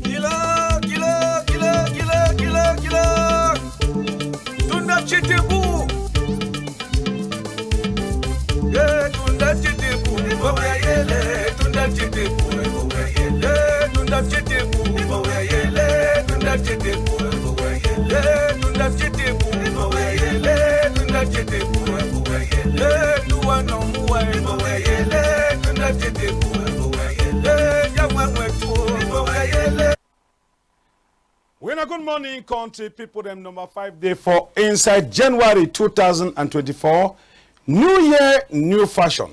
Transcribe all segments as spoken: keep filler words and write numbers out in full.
Kilo, kilo, kilo, kilo, kilo, kilo. Tunda tshete bu. Yeah, tunda tshete bu. Mboka yele, tunda tshete bu. Mboka yele, tunda tshete bu. Mboka yele, tunda tshete bu. Mboka yele, tunda tshete bu. Mboka yele, tunda tshete bu. Mboka yele, tuwa no muwa. Mboka yele, tunda tshete bu. Mboka yele, yawa mwetu. Mboka yele. Wena good morning, country people dem. Number five day for inside January two thousand and twenty-four. New year, new fashion.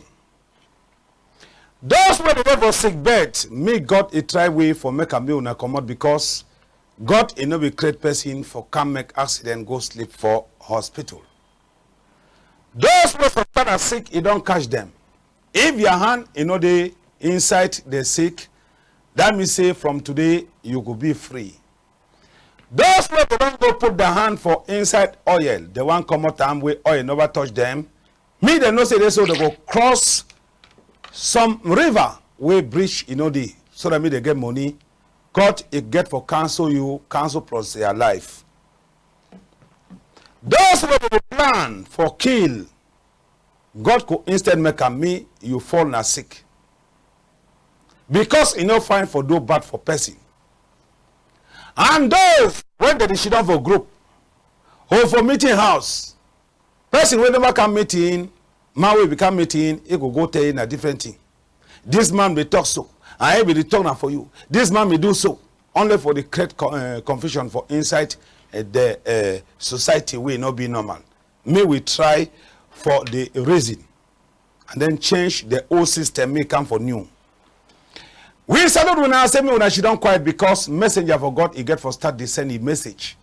Those wey dey dey for sick bed, me God e try way for make am make una comot, because God e no be create person for come make accident go sleep for hospital. Those wey for father sick, e don catch dem. If your hand e no dey inside the sick, that mean say from today you go be free. Those wey go don go put the hand for inside oil, the one comot am wey oil never touch dem, me dem know say dey so dey go cross some river wey bridge e no dey, so that me dey get money. God e get for cancel you, cancel plus your life. Those wey dey plan for kill, God go instead make am me you fall na sick. Because e no fine for do bad for person. And those wey dey dey sit down for group or for meeting house, person wey never come meeting, man wey be come meeting, e go go tell you na different thing. This man be talk so, and he be dey talk na for you. This man be do so, only for the create co- eh, confusion for inside eh, the eh, society wey no be normal. Make we try for the reason and then change the old system, make come for new. We salute una, say make una sit down quiet, because messenger for God e get for start dey send e message.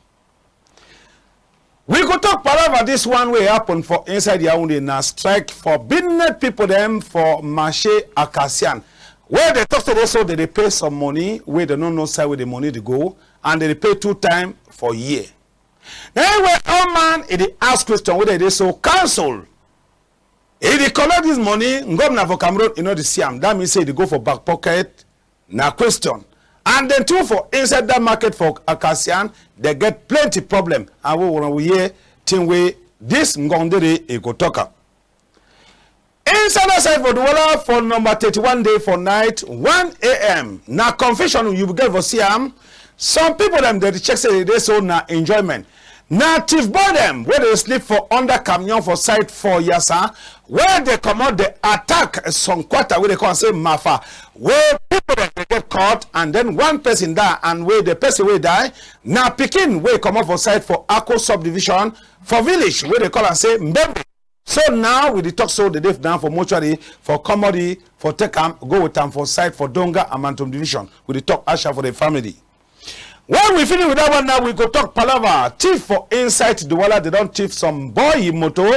We go talk palava this one wey happen for inside Yaoundé, na strike for business people dem for marché Acacian. Wey dey talk say dey so dey dey pay some money wey dey no know side wey the money dey go, and dey dey pay two time for year. Na him wey all man e dey ask question wey dey dey so council e dey collect this money, ngomna for Cameroon e no dey see am. That mean say e dey go for back pocket, na question. And then too for inside that market for Acacian, dey get plenty problem. And we wanna we hear thing wey this ngondere e go talk am. Inside that side for Douala for number thirty-one day for night, one a m. Na confusion you get for see am. Some people dem dey check say dey so na enjoyment. Na thief boy dem wey dey sleep for under camion for side for Yasa, wey dey comot dey attack some quarter wey dey call am say Mafa, wey people dem dey get caught, and then one person die, and wey the person wey die na pikin wey comot for side for Ako subdivision for village wey dey call am say Mbembe. So now we dey talk so dey dey now for mortuary for Komodi for take am go with am for side for Donga and Mantung division. We dey talk asha for the family. When we finish with that one now, we go talk palava. Thief for inside Douala, dey don thief some boy yi motor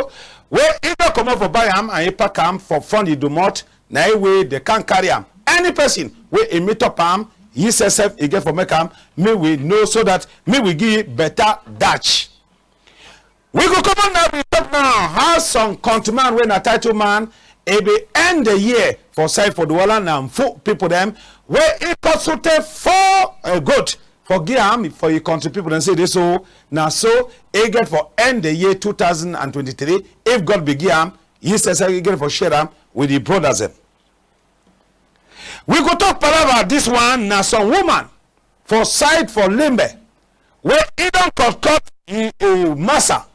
wey e don comot for buy am and e park am for front yi domot. Na e wey dey can carry am. Any person wey e meet up am, yi sef sef e get for make am, make we know so that make we give better dash. We go comot now, we talk now how some countryman wey na title man, e be end the year for side for Douala na Mfu people dem wey e cut sotey four uh, goat for give am for e country people dem say dey so na so e get for end the year two thousand and twenty-three. If God be give am, yi sef sef e get for share am with the brothers dem. We go talk palava this one na some woman for side for Limbe wey e don cut cut e e massa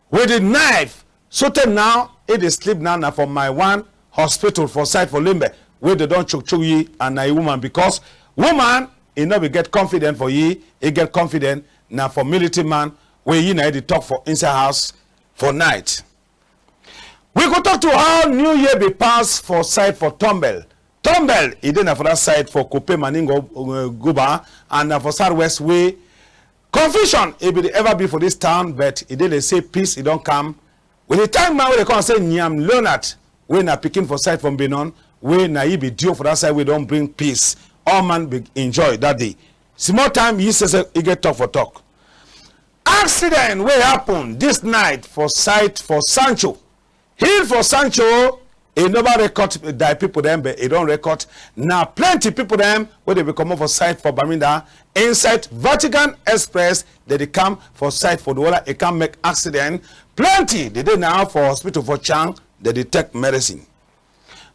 with the knife. Sotey now e dey sleep now na for my one hospital for side for Limbe wey dey don chook chook yi and na e woman because woman e no be get confident for yi, e get confident na for military man wey yi na e dey talk for inside house for night. We go talk to how New Year be pass for side for Tombel. Tombel, e dey na for that side for Kope Maningo uh, Guba and na for Southwest wey Confusion, e be dey ever be for this town, but e dey dey say peace, e don come. With the time man wey dey call am say Nyam Leonard, wey na pikin for side for Mbenon, wey na yi be D O for that side, wey don bring peace. All man be enjoy that day. Small time, yi say say e get talk for talk. Accident wey happen this night for side for Sancho. Hill for Sancho, e never record die people dem, but e don record na plenty people dem wey dey be comot for side for Bamenda inside Vatican Express. Dem dey come for side for Douala, e come make accident. Plenty dey dey now for hospital for Chang, dem dey take medicine.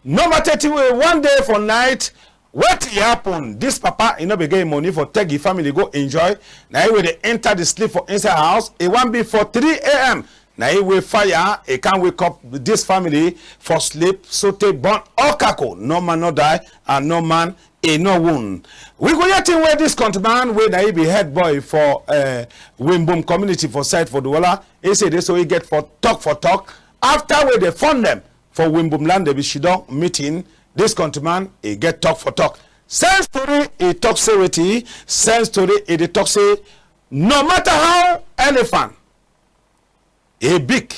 Number thirty-one day for night, wetin happen? This papa, e no be get money for take yi family go enjoy. Na yi wey dey enter the sleep for inside house. E wan be for three A M. Na yi wey fire, e come wake up this family for sleep, so tey burn all kako. No man no die, and no man e no wound. We go hear thing wey this countryman, wey na yi be head boy for, eh, Wimbum community for side for Douala, e say dey so e get for talk for talk. After wey dey fund dem, for Wimbum land, dey be sidon meeting. This countryman, e get talk for talk. Same story, e talk say wetin? Same story, e dey talk say, no matter how elephant e big,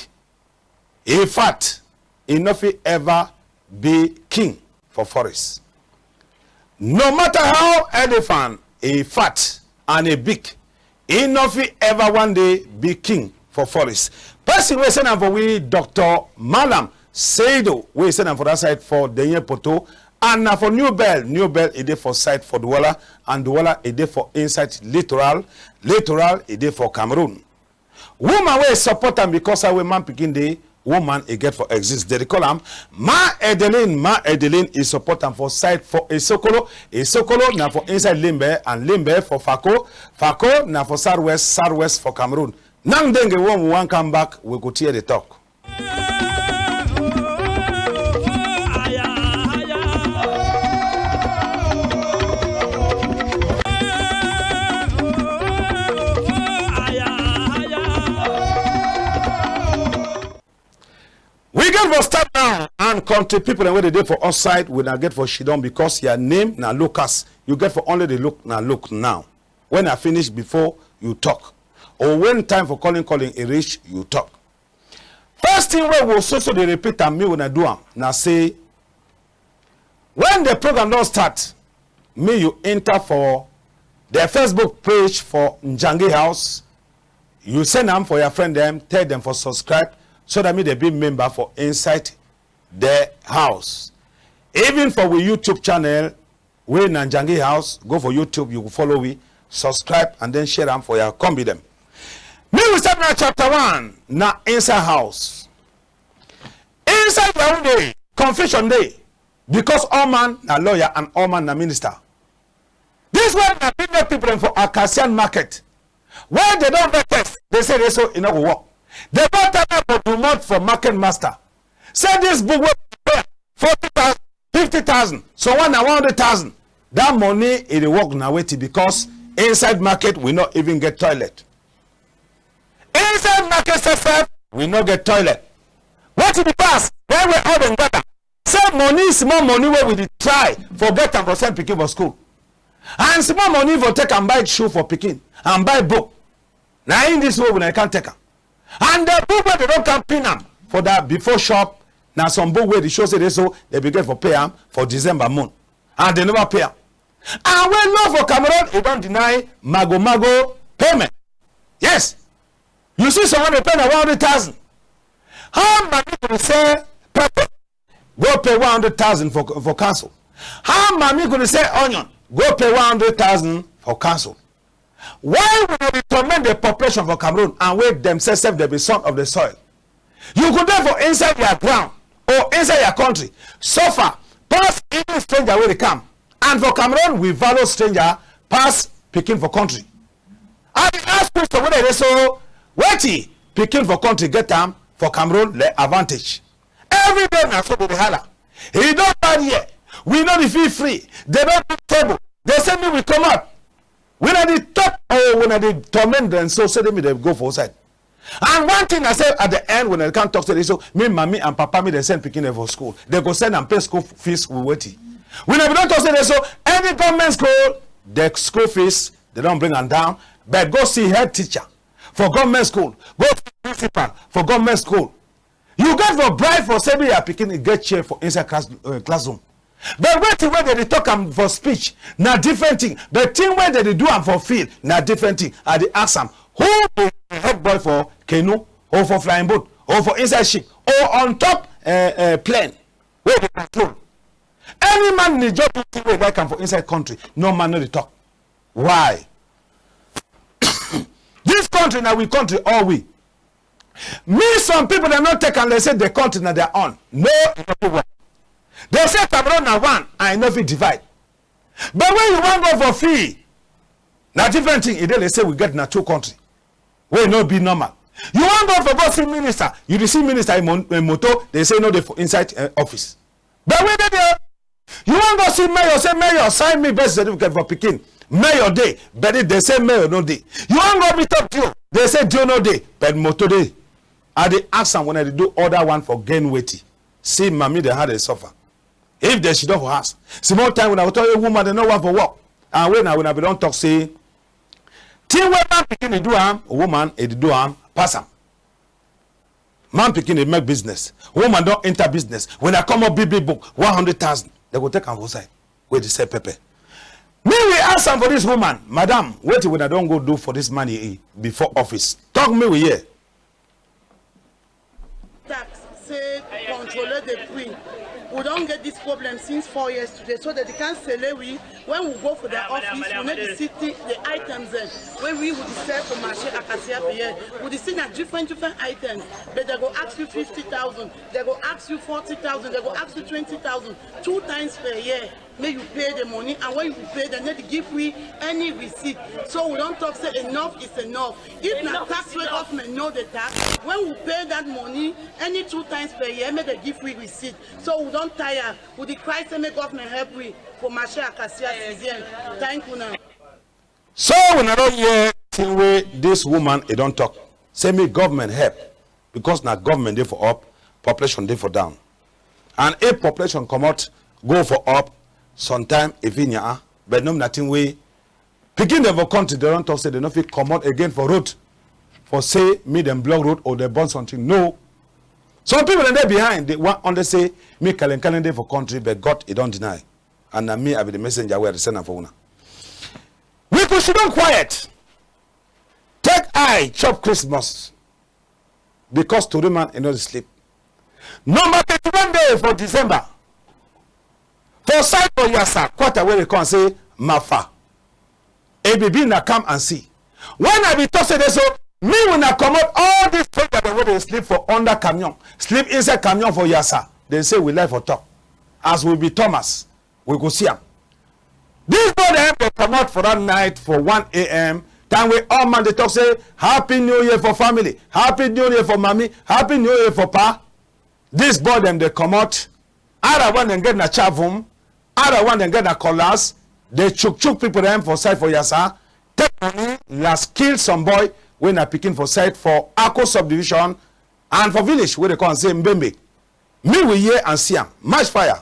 e fat, e no fit ever be king for forest. No matter how elephant e fat and e big, e no fit ever one day be king for forest. Person wey send am for we, Doctor Malam Seido, wey send am for that side for Denye Poto, and na for New Bell. New Bell, e dey for side for Douala, and Douala, e dey for inside Littoral. Littoral, e dey for Cameroon. Woman wey support am because of wey man pikin dey, woman e get for exist. Dem dey call am Ma Edeline. Ma Edeline e support am for side for Esokolo. Esokolo na for inside Limbe, and Limbe for Fako. Fako na for Southwest, Southwest for Cameroon. Now then, when we wan come back, we go hear the talk. We get for start now, and country people dem wey dey dey for outside, we na get for sidon because your name na Lucas. You get for only dey look na look now. When I finish, before you talk, or when time for calling calling e reach, you talk. First thing wey we so so dey repeat am, me when I do am, na say, when the program don start, me you enter for the Facebook page for Njangi House, you send am for your friend dem, tell dem for subscribe, so that me dey be member for inside the house. Even for we YouTube channel, wey na Njangi House, go for YouTube, you go follow we, subscribe, and then share am for your combi dem. Me we start na chapter one, na inside house. Inside Yaoundé, confusion dey, because all man na lawyer and all man na minister. This one na business people dem for Acacian market. When dem don vex, dem say dey so e no go work. Dem don tell am for domot for market master. Say this book wey we pay forty thousand, fifty thousand, some one na one hundred thousand. That money e dey work na wetin? Because inside market we no even get toilet. Inside market sef sef, we no get toilet. Wetin be pass? Then we all dem gather. Say money, small money wey we dey try for get am for send pikin for school, and small money for take am buy shoe for pikin and buy book. Na in this way we na can take am. And the book wey dem don come pin am for that before shop, na some book wey dey show say dey so dem be get for pay am for December month, and dem never pay am. And wey law for Cameroon, e don deny mago mago payment. Yes. You see someone dey pay na one hundred thousand. How many go dey sell pepper go pay one hundred thousand for, for council? How many go dey sell onion go pay one hundred thousand for council? Why we no dey torment the population for Cameroon and wey dem sef sef dem be son of the soil? You go dey for inside your ground or inside your country, suffer pass even stranger wey dey come. And for Cameroon, we value stranger pass pikin for country. I dey ask question wey dey dey so, wetin pikin for country get am for Cameroon le advantage? Every day na so we dey holla. E don bad here. We no dey feel free. Dem don do table. Dem say make we comot. We na dey talk, oh, we na dey torment dem so say dem make dem go for outside. And one thing I say at the end, when I come talk say this, so me, mommy and papa, me, dem send pikin dem for school. Dem go send am pay school fees with wetin? We never don talk say this, so any government school, the school fees, dem don bring am down. But go see head teacher for government school, go see principal for government school. You get for bribe for say make your pikin e get chair for inside class, uh, classroom. But wetin wey dem dey talk am for speech na different thing. But thing wey dem dey do am for field na different thing. I dey ask am, who be the head boy for canoe or for flying boat or for inside ship or on top, uh, uh, plane wey dey control? Any man dey just do thing wey like am for inside country. No man no dey talk. Why? This country na we country, all we. Me, some people dem no take am, dem say the country na their own. No, e no fit work. Dem say Cameroon na one, and e no fit divide. But when you wan go for field, na different thing. E dey like say we get na two country wey no be normal. You wan go for go see minister, you dey see minister in mon-, in motor, dem say no dey for inside, eh, office. But wey dey there, you wan go see mayor, say mayor sign me birth certificate for pikin. Mayor dey, but if dem say mayor no dey. You wan go meet up D O, dem say D O no dey, but motor dey. I dey ask am when I dey do other one for gain weight. See mami dem how dem suffer. If dem sidon for house, small time when I go tell you woman dem no want for work. And when I, when I be don talk say, thing wey man pikin dey do am, woman e dey do am pass am. Man pikin dey make business. Woman don enter business. When I come up big big book, one hundred thousand, dem go take am for side. Wey dey sell pepper. Me we ask am for this woman, madam, wetin una don go do for this man, eh, eh, before office? Talk me we hear. Tax, say contrôler des prix. We don get this problem since four years today, so that they can't sell we. When we go for their office, we need to see the, the items, eh, wey we would sell for marché Acacia Vierge. We dey see na different, different items, but dem go ask you fifty thousand, dem go ask you forty thousand, dem go ask you twenty thousand, two times per year. Make you pay the money, and when you pay, dem no dey give we any receipt. So we don talk say enough is enough. If na tax wey government no dey tax, when we pay that money, any two times per year, make dem give we receipt. So we don tire. We dey cry say make government help we for marché Acacia sixième. Thank una. So una don hear thing wey this woman e don talk. Say make government help, because na government dey for up, population dey for down. And if population comot go for up, sometime e fit nyaa, but no be na thing wey pikin dem for country dem don talk say dem no fit comot again for road for say make dem block road or dem burn something. No. Some people dem dey behind, dem wan only say make kalen kalen dey for country, but God e don deny. And na me, I be the messenger wey I dey send am for una. We go sidon quiet, take eye chop Christmas, because tori man e no dey sleep. Number thirty-one day for December, for side for Yasa, quarter wey dey call say Mafa. A B B na come and see. When I be talk say dey so, me una comot all this soldier dem wey dey sleep for under camion, sleep inside camion for Yasa. Dem say we lie for talk. As we be Thomas, we go see am. This boy dem dey comot for that night for one A M. Time wey all man dey talk say, "Happy New Year for family, Happy New Year for mami, Happy New Year for pa." This boy dem dey comot. Other one dem get na chavum. Other one dem get na cutlass. Dey chook chook people dem for side for Yasa. Take money, last kill some boy wey na pikin for side for Ako subdivision and for village wey dey call am say Mbembe. Me we hear and see am. Match fire.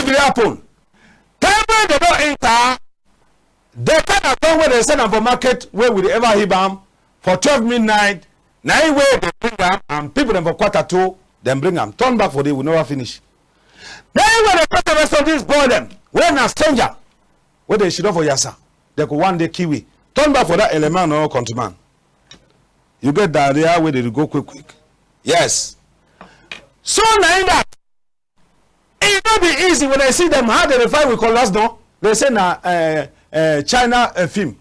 Be happen. Time wey dem don enter, the kind of corn wey dem sell am for market wey we dey ever heap am for twelve midnight, na im wey dem bring am, and people dem for quarter two, dem bring am. Turn back for there, we never finish. Na im wey dem talk the rest of this boy dem, wey na stranger, wey dey sidon for Yasa, dem go one day kill we. Turn back for that element, no countryman. You get diarrhea wey dey go quick quick. Yes. So na im that. E no be easy. When I see dem, how dem dey fight with cutlass, no? Dem say na, eh, eh, China, eh, film.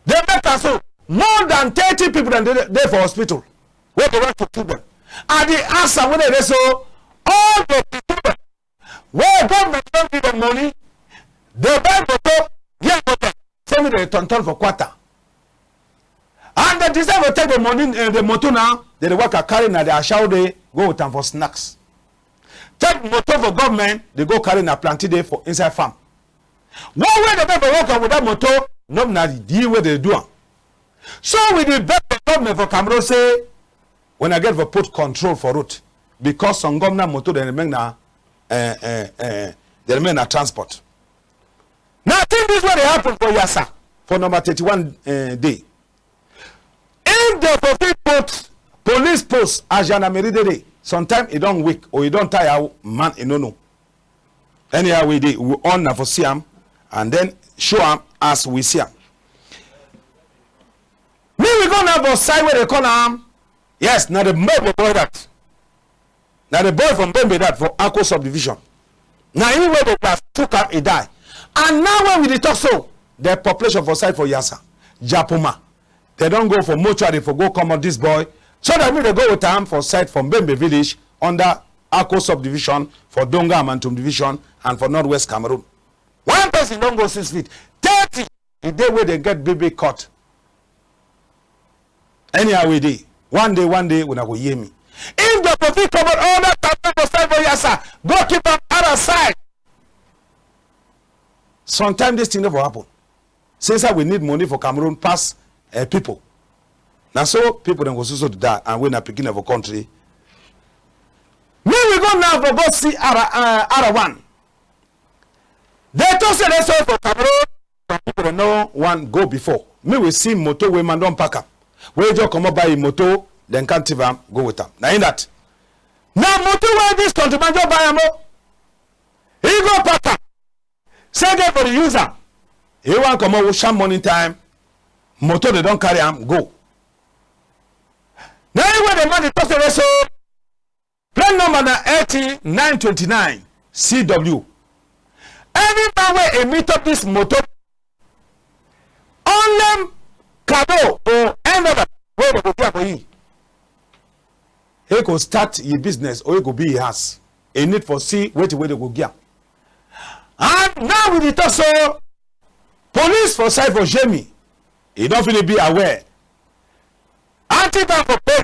Dem make am so. More than thirty people dem dey, dey for hospital wey dey want to kill dem. I dey ask am whether e dey so, all the people dem wey government don give dem money, dem buy motor, give motor, say make dem turn turn for quarter. And dem decide to take the money, eh, the motor now, dem dey waka carry na the ashawo dey go with am for snacks. Take motor for government, dey go carry na plantain dey for inside farm. One wey dem make for work am with that motor, no be na the way dem dey do am. So we dey beg the government for Cameroon say, wuna get for put control for road, because some government motor dem remain na, eh, eh, eh, dem remain na transport. Na thing this wey dey happen for Yassa for number thirty-one, eh, day. If dem for fit put police post as gendarmerie dey dey, sometime e don weak or e don tire, man, e no know. Anyhow we dey, we on na for see am and then show am as we see am. Make we go now for side wey dey call am. Yes, na the Mbembe boy that. Na the boy from Mbembe that for Ako subdivision. Na him wey the class took am, e die. And now when we dey talk so, the population for side for Yassa, Japuma, dem don go for mortuary for go comot this boy, so that make dem go with am for side for Mbembe village under Ako subdivision for Donga and Mantung division and for northwest Cameroon. One person don go six feet. Thirty, e dey wey dem get big big cut. Anyhow we dey, one day, one day, wuna go hear me. If dem for fit comot all that thing for side for Yassa, go keep am other side. Sometimes this thing no for happen. Since we need money for Cameroon pass, eh, people. Na so people dem go so so to die, and we na pikin of a country. Make we go now for go see R, uh, R one. Dem talk say dem sorry for Cameroon. Some people dem no wan go before. Make we see motor wey man don pack am. Wey just comot buy yi motor, dem come thief am, go with am. Na him that. Na motor wey this countryman just buy am o. He go pack am. Say get for the user. He wan comot sharp morning time. Motor dem don carry am go. Na him wey the man dey talk say so. Plate number na eighty nine twenty nine C W. Any man wey e meet up this motor, only kado or envelope wey dem go give am for yi. He go start yi business or he go be yi house. E need for see wetin wey dem go give am. And now we dey talk so, police for side for Jemi, e don finish be aware. Anti-gang for pay,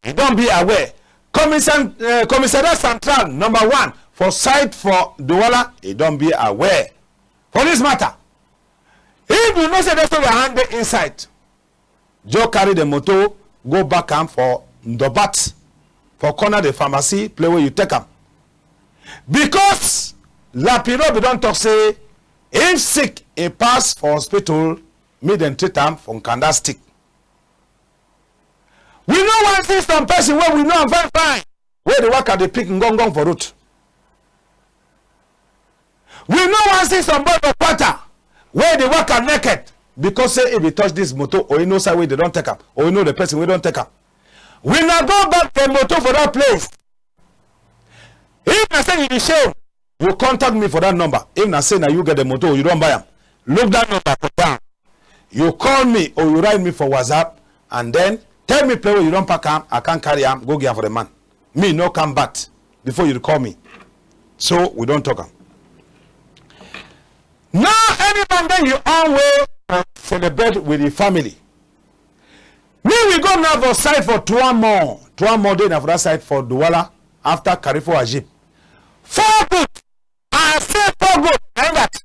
e don be aware. Commissar-, eh, Commissariat Central number one for side for Douala, e don be aware for this matter. If you know say dem so your hand dey inside, just carry the motor go back am for Ndobat, for corner the pharmacy, play wey you take am. Because Lapiro be don talk say if sick e pass for hospital, make dem treat am for nkanda stick. We no wan see some person wey we know am fine fine, wey dey waka dey pick ngongong for road. We no wan see some boy for quarter wey dey waka naked because say if e touch this motor or e know side wey dem don take am or e know the person wey don take am. We na go back the motor for that place. If na say you be shame, you contact me for that number. If na say na you get the motor, you don buy am. Look that number for down. You call me or you write me for WhatsApp and then tell me play wey you don pack am, I can carry am, go give am for the man. Me no come back before you call me. So we don talk am. Now, any man get yi own way for celebrate with the family. Me we go now for side for Tuamo. Tuamo dey na for that side for Douala after Carrefour Ajib. Four goat. I say four goat. Na that.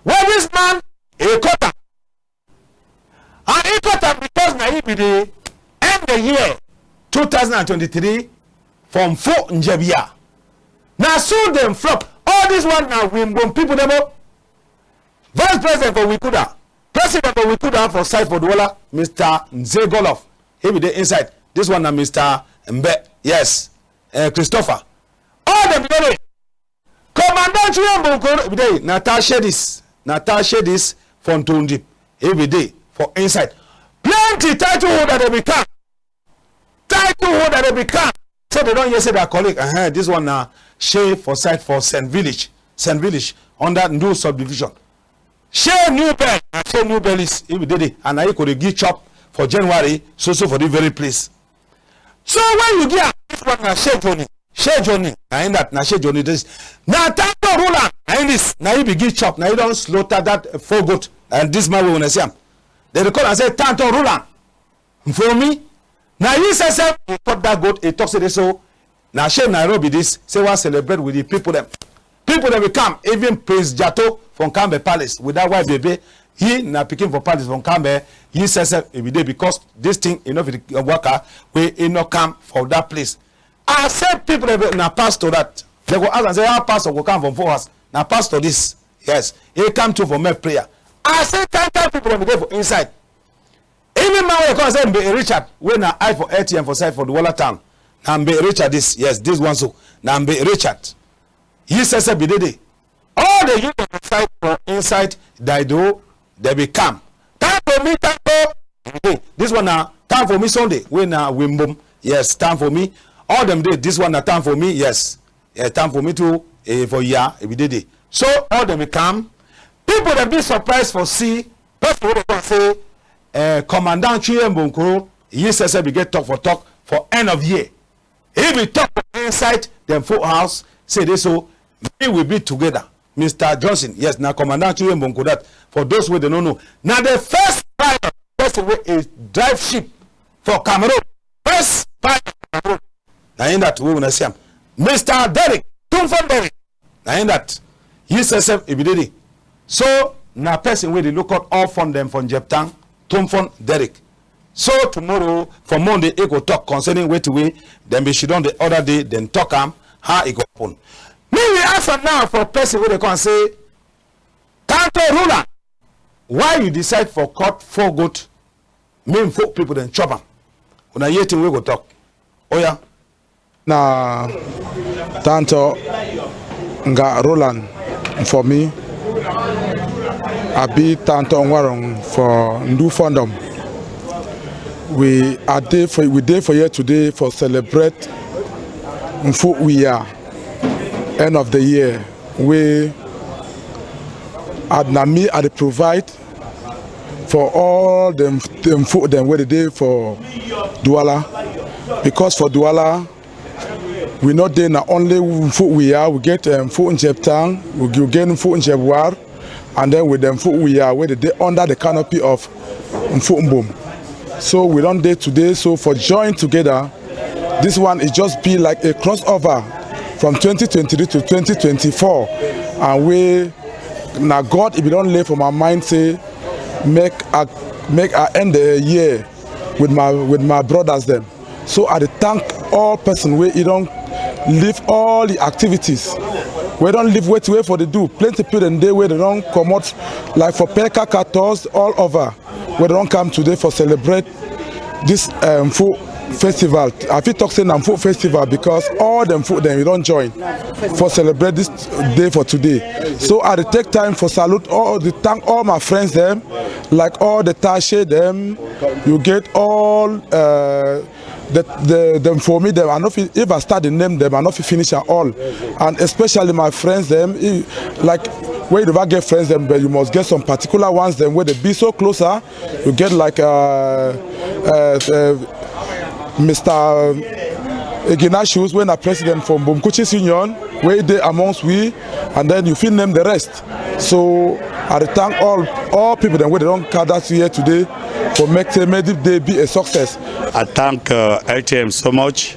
Wey this man, e cut am. And e cut am because na e be the end the year two thousand and twenty-three from four Njebia. Na so dem flop. All this one na Wimbon people dem o. Vice President for Wikuda, President for Wikuda for side for Douala, Mister Nze Golof, he be dey inside. This one na Mister Mbe, yes, eh, Christopher. All dem be dey. Commandant Chiyo Mbonkoro be dey. Na Ta Shedis, na Ta Shedis for Ntondip, he be dey for inside. Plenty title holder dem be come. Title holder dem be come. Say dem don hear say their colleague, uh-huh, this one na shey for side for Saint Village, Saint Village under Ndu subdivision. Shey New Bell, na shey New Bell is, e be dey dey, and na e go dey give chop for January, so so for the very place. So when you give am this one, na shey Johnny, shey Johnny, na him that, na shey Johnny this. Na Tanto Roland, na him this, na e be give chop, na e don slaughter that four goat, and this man wey una see am, dem dey call am say Tanto Roland. For me, na e sef sef e cut that goat, e talk say dey so, na shey Nairobi this, say wan celebrate with the people dem. People dem be come, even Prince Jato from Nkambe Palace with that wife baby, he na pikin for palace for Nkambe, e sef sef e be dey because this thing e no fit waka wey e no come for that place. I say people dem be, na pastor that. Dem go ask am say how pastor go come from four hours? Na pastor this. Yes, e come too for make prayer. I say kind kind people dem be dey for inside. Even man wey come say Mbe Richard, wey na eye for A T M for side for Douala town. Na Mbe Richard this, yes, this one so. Na Mbe Richard. E sef sef be dey dey. All the youth for side for inside Daido, dem be come. Time for me, time for. This one na time for me Sunday, wey na Wimbum. Yes, time for me. All dem dey, this one na time for me, yes. Yeah, time for me too, eh, for ya, e be dey dey. So all dem be come. People dem be surprised for see person wey dem call say, eh, Commandant Chuye Mbonkoro, e sef sef be get talk for talk for end of year. E be talk for inside dem four house, say dey so, me we be together. Mister Johnson, yes, na Commandant Chuye Mbonkoro that. For those wey dem no know, na the first pilot person wey e drive ship for Cameroon. First pilot for Cameroon. Na him that wey una see am. Mister Derrick, Tumfon Derrick. Na him that. E sef sef e be dey dey. So na person wey dey look out all fon dem for Njeptang, Tumfon Derrick. So tomorrow for Monday e go talk concerning wetin wey dem be sidon the other day, dem talk am how e go happen. Me we ask am now for person wey dey come say, Tanto Roland, why you decide for cut four goat, make four people dem chop am? Una hear thing wey go talk. Oya. Na Tanto Nga Roland for me. I be Tanto Ngwarong for Ndu Fondom. We are dey for, we dey for here today for celebrate Mfo Wiya end of the year. We, na me I dey provide for all dem, dem food dem wey dey dey for Douala, because for Douala we no dey na only food we are. We get, um, food Njeptang, we, we get food Njepwar, and then with dem food we are wey dey dey under the canopy of Mfo Mbom. So we don dey today, so for join together, this one e just be like a crossover from twenty twenty-three to twenty twenty-four, and we, na God e be don lay for my mind say make I, make I end the year with my, with my brothers dem. So I dey thank all person wey e don leave all the activities, wey don leave wetin wey for dey do. Plenty people dem dey wey dey don comot, like for Peka Katos, all over, wey dey don come today for celebrate this, um, Mfo festival. I fit talk say na Mfo festival because all dem food dem e don join for celebrate this day for today. So I dey take time for salute all, dey thank all my friends dem, like all the Tashe dem. You get all, uh, the, the, dem for me dem. I no fit, if I start the name dem, I no fit finish am all. And especially my friends dem, e, like, when you never get friends dem, but you must get some particular ones dem wey dey be so closer. You get like, uh, uh, uh, Mister Ignatius, wey na president for Mbum Kuchis Union, wey dey amongst we, and then you fit name the rest. So I dey thank all, all people dem wey dey don gather here today for make say make this day be a success. I thank, uh, L T M so much.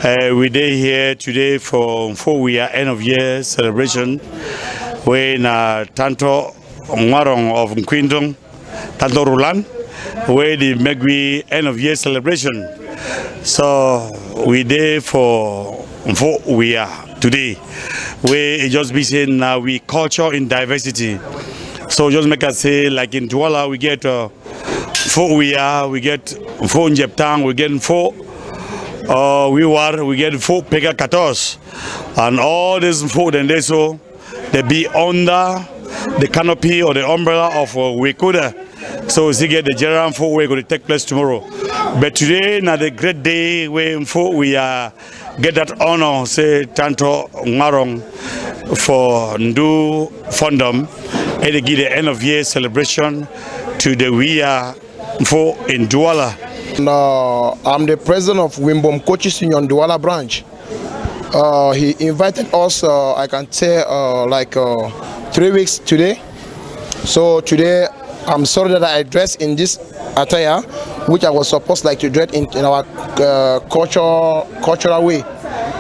Uh, we dey here today for, for we are end of year celebration, wey na Tanto Ngwarong of Nkwindong, Tanto Roland, wey dey make we end of year celebration. So we dey for Mfo we are today, wey e just be say na we culture in diversity. So just make I say, like in Douala, we get, uh, Mfo we are, we get Mfo Njeptang, we get Mfo, uh, we war, we get Mfo Peka Katos, and all these Mfo dem dey so. Dey be under the canopy or the umbrella of, uh, Wekuda. So we still get the general Mfo wey go dey take place tomorrow. But today na the great day wey Mfo we are get that honor say Tanto Ngmarong for Ndu Fondom. And they give the end of year celebration to the we are Mfo in Douala. And, uh, I'm the president of Wimbom Coaches Union Douala branch. Uh, he invited us, uh, I can say, uh, like, uh, three weeks today. So today, I'm sorry that I dress in this attire, which I was supposed, like, to dress in, in our, uh, culture, cultural way,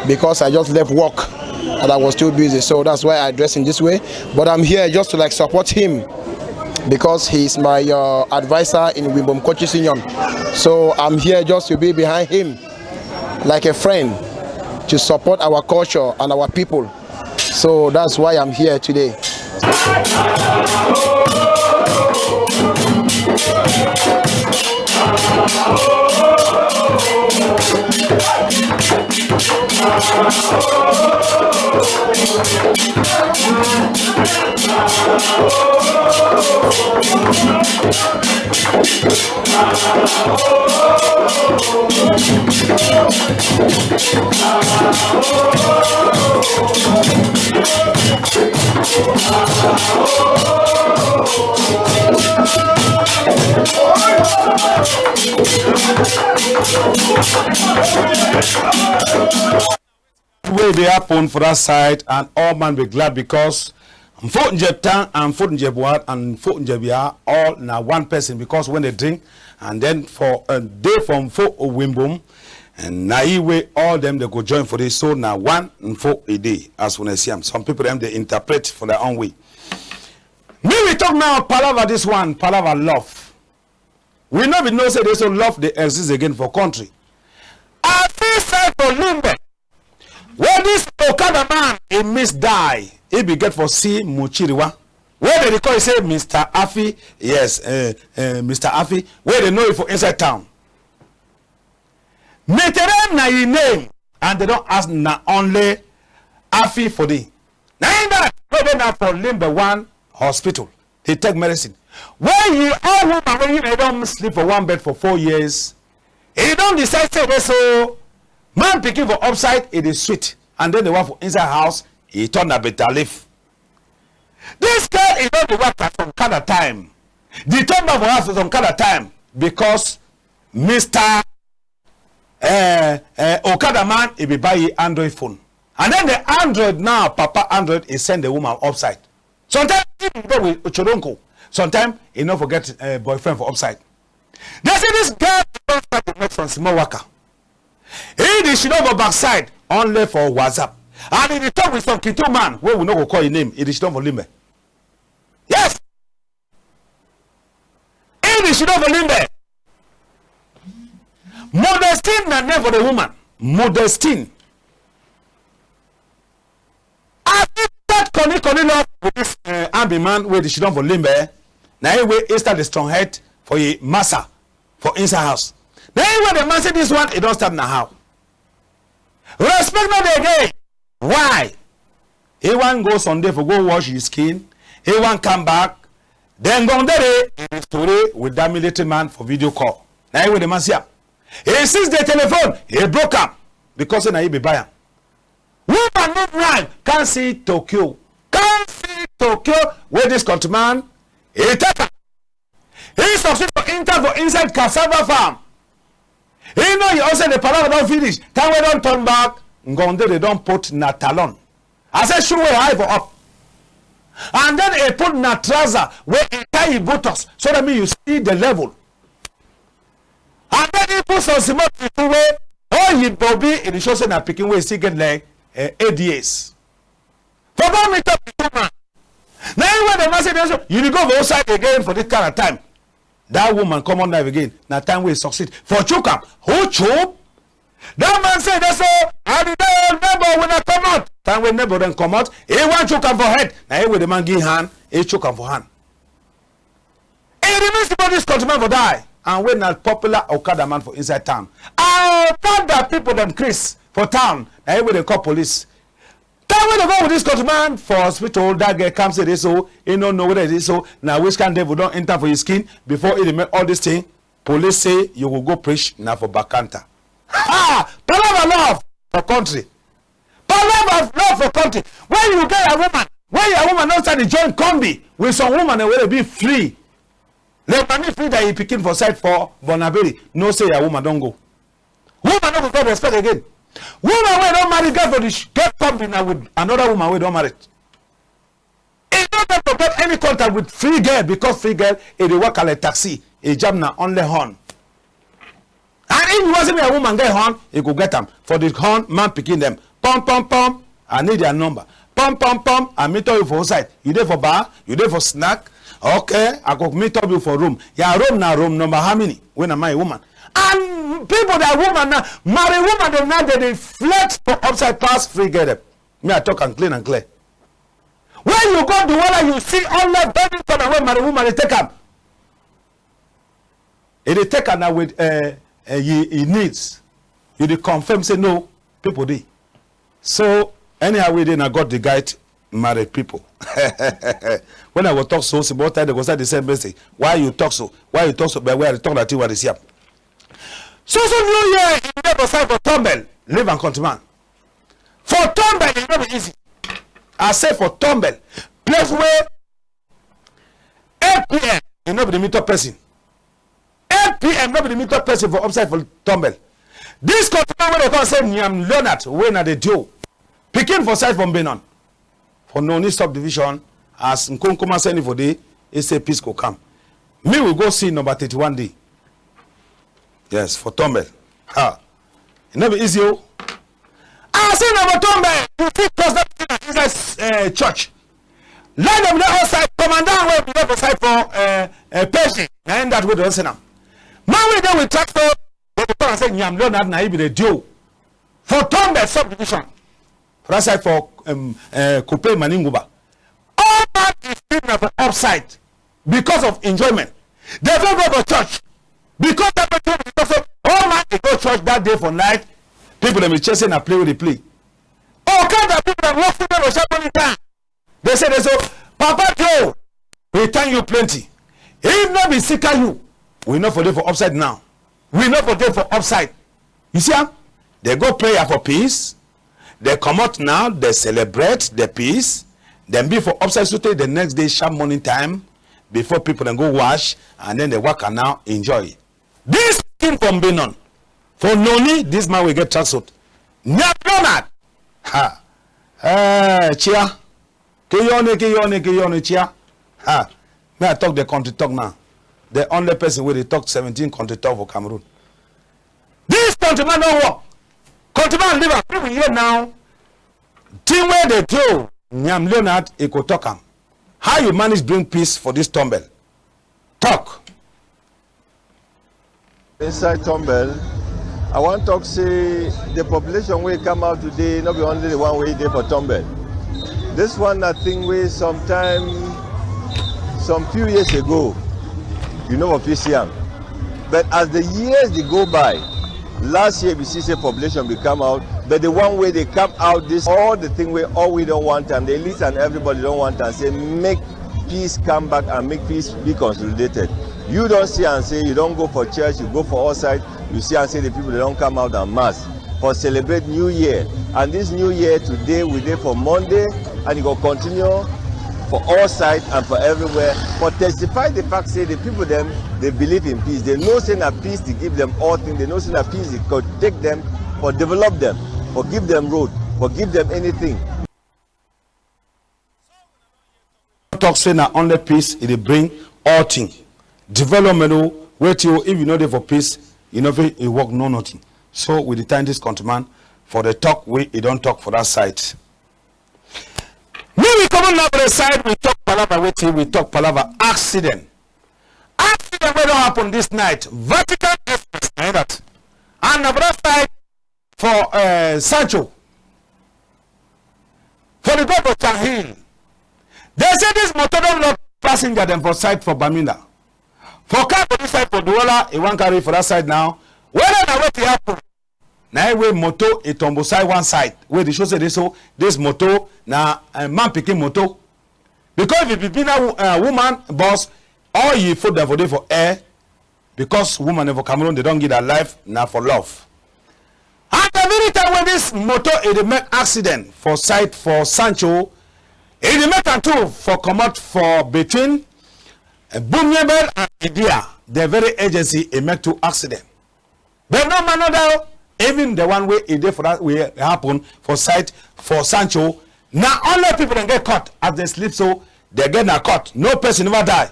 because I just left work and I was too busy. So that's why I dress in this way. But I'm here just to, like, support him because he's my, uh, advisor in Wimbom Coaches Union. So I'm here just to be behind him like a friend to support our culture and our people. So that's why I'm here today. Wey dey happen for that side, and all man be glad because Mfo Njep Town and Mfo Njep Ward and Mfo Njep Ya, all na one person, because when they drink and then for a day for Mfo Wimbom, and na e wey all dem dey go join for this, so na one Mfo e dey, as una see am. Some people dem dey interpret for their own way. Me we talk now, palava this one, palava love. We no be know say dey so love dey exist again for country. I fit send for Limbe. When this Okada man, he miss die, he be get for see Muchiriwa. Wey dem dey call yi say Mister Afi, yes, eh, eh, Mister Afi, wey dem know yi for inside town. Metere na yi name, and dem don ask na only Afi for dey. Na yi die, wey dey now for Limbe one hospital. Dey take medicine. When yi old woman wey yi na yi don sleep for one bed for four years, e don decide say dey so man pikin for upside, e dey sweet, and then the one for inside house, e turn na bitter leaf. This girl, e don dey waka some kind of time. The third man for house for some kind of time because Mister eh, eh, Okada man, e be buy yi Android phone. And then the Android now, Papa Android, e send the woman upside. Sometimes e be with Ochoronko. Sometimes e no forget, eh, boyfriend for upside. Dey say this girl don start to make some small waka. E dey sidon for backside, only for WhatsApp. And e dey talk with some Kitu man, wey we no go call yi name, e dey sidon for Limbe. Yes! E dey sidon for Limbe. Modestine na name for the woman. Modestine. I fit start koni koni love with this, eh, army man wey dey sidon for Limbe. Na yi wey e start the strong head for yi massa for inside house. Na yi wey the man say this one, e don start na how. Respect no dey again. Why? E wan go Sunday for go wash yi skin. E wan come back. Then Ngong Dere, e dey story with that military man for video call. Na yi wey the man see am. E seize the telephone, e broke am because say na yi be buy am. Woman no blind, come see Tokyo. Come see Tokyo wey this countryman, e take am. E succeed for enter for inside cassava farm. E know yi also the palava don finish. Time wey don turn back, Ngong Dere don put na talon. I say shoe wey high for up. And then e put na trouser wey e tie yi buttocks so that make you see the level. And then e put some small pikin wey all yi body, e dey show say na pikin wey still get like, eh, eight years. For go meet up with woman. Na yi wey the man say, dey so, you dey go for outside again for this kind of time. That woman come out knife again. Na time wey e succeed for chook am. Who chook? That man say, dey so, I dey tell neighbor when I come out. Time wey neighbor dem come out, e wan chook am for head. Na yi wey the man give hand, e chook am for hand. E remain say this countryman for die. And wey na popular Okada man for inside town. And Okada people dem Chris for town. Na yi wey dem call police. Time wey dem go with this countryman for hospital, that girl come say dey so, e no know whether e dey so, na which kind devil don enter for yi skin before e dey make all this thing. Police say you go go preach na for Bakanta. Ha! Palava love for country. Palava love for country. When you get a woman, when your woman don start dey join combi with some woman wey dey be free, like mami Frida yi pikin for side for Bonaberi, know say your woman don go. Woman no go get respect again. Woman wey don marry get for the sh-, get combi na with another woman wey don marry. E no get for get any contact with free girl because free girl e dey waka like taxi, e jam na only horn. And if you wan say make a woman get horn, e go get am for the horn man pikin dem. Pom pom pom, I need your number. Pom pom pom, I meet you for outside. You dey for bar, you dey for snack. Okay, I go meet up you for room. Your room na room number how many? Wey na my woman. And people that woman na marry woman dem now dey dey flex for upside pass free girl dem. Me I talk am clean and clear. When you go Douala, you see only bending corner wey marry woman dey take am. E dey take am na with uh, uh, yi, yi needs. You dey confirm say no, people dey. So anyhow wey dey na God dey guide married people. When I go talk so, small time dem go start dey send message. Why you talk so? Why you talk so? But wey I dey talk na thing wey I dey see am. So so new year e dey for side for Tombel, leave am countryman. For Tombel e no be easy. I say for Tombel, place wey eight P M e no be the meet up person. Eight P M no be the meet up person for upside for Tombel. This countryman wey dey call say Nyam Leonard wey na the Dio pikin for side for Mbenon for Noni subdivision, as Nkonkoma send for dey, e say peace go come. Me we go see number thirty-one day. Yes, for Tombel. Ha. E no be easy o. I say number Tombel, you fit cross that thing inside uh, church. Let dem dey outside, commandant wey be dey for side for uh, uh, P S G. Na him that wey don send am. Man wey dey with tractor, dey dey call am say Nyam Leonard na he be the Dio for Tombel subdivision. For that side for um, uh, Kupe Maninguba. All man is sleep na for upside because of enjoyment. Dem fit go for church because that person because of all man dey go church that day for night. People dem dey check say na play wey dey play. Okada people dem work for dem for sharp money time. Dey say dey so, Papa Joe, we thank you plenty. If no be sika you, we no for dey for upside now. We no for dey for upside. You see am? Dey go prayer for peace. Dey comot now, dey celebrate the peace. Dem be for upside sotey the next day sharp morning time before people dem go wash and then dey waka now enjoy. This king from Benin, for Noni, this man wey get tracksuit. Nyam Leonard. Ha. Eh, chia. Kiyone, kiyone, kiyone, chia. Ha. Me I talk the country talk now. The only person wey dey talk seventeen country talk for Cameroon. This countryman don work. Countryman leave am. People hear now. Thing wey dey do, Nyam Leonard, e go talk am. How you manage bring peace for this Tombel? Talk. Inside Tombel, I wan talk say the population wey come out today no be only the one wey dey for Tombel. This one na thing wey sometime, some few years ago, you no for fit see am. But as the years dey go by, last year we see say population be come out, but the one wey dey come out this, all the thing wey all we don want am, the elite and everybody don want am, say make peace come back and make peace be consolidated. You don see am say you don go for church, you go for outside, you see am say the people dem don come out en masse for celebrate New Year. And this New Year today, we dey for Monday, and e go continue for all side and for everywhere. For testify the fact say the people dem dey believe in peace. Dey know say na peace dey give dem all thing. Dey know say na peace dey go take dem for develop dem, for give dem road, for give dem anything. Talk say na only peace e dey bring all thing. Development o, wetin o, if you no dey for peace, you no fit e work no nothing. So we dey thank this countryman for the talk wey e don talk for that side. Me we comot now for the side, we talk palava wetin, we talk palava accident. Accident wey don happen this night, Vatican Express, na that. And na for that side, for uh, Sancho, for the go for Changhin. Dey say this motor don lock passenger dem for side for Bamenda. For car for this side for Douala, e wan carry for that side now. Whether na wetin happen, na e wey motor e tombo side one side, wey dey show say dey so this motor na uh, man pikin motor. Because if e be na uh, woman boss, all yi foot dem for dey for air, because woman for Cameroon, dem don give their life na for love. And the very time wey this motor e dey make accident for side for Sancho, e dey make am too for comot for between, eh, Bumyebel and Idia, the very agency e make two accident. But no man no die o. Even the one wey e dey for that wey happen for side for Sancho, na only people dem get cut as dem sleep so, dem get na cut. No person never die.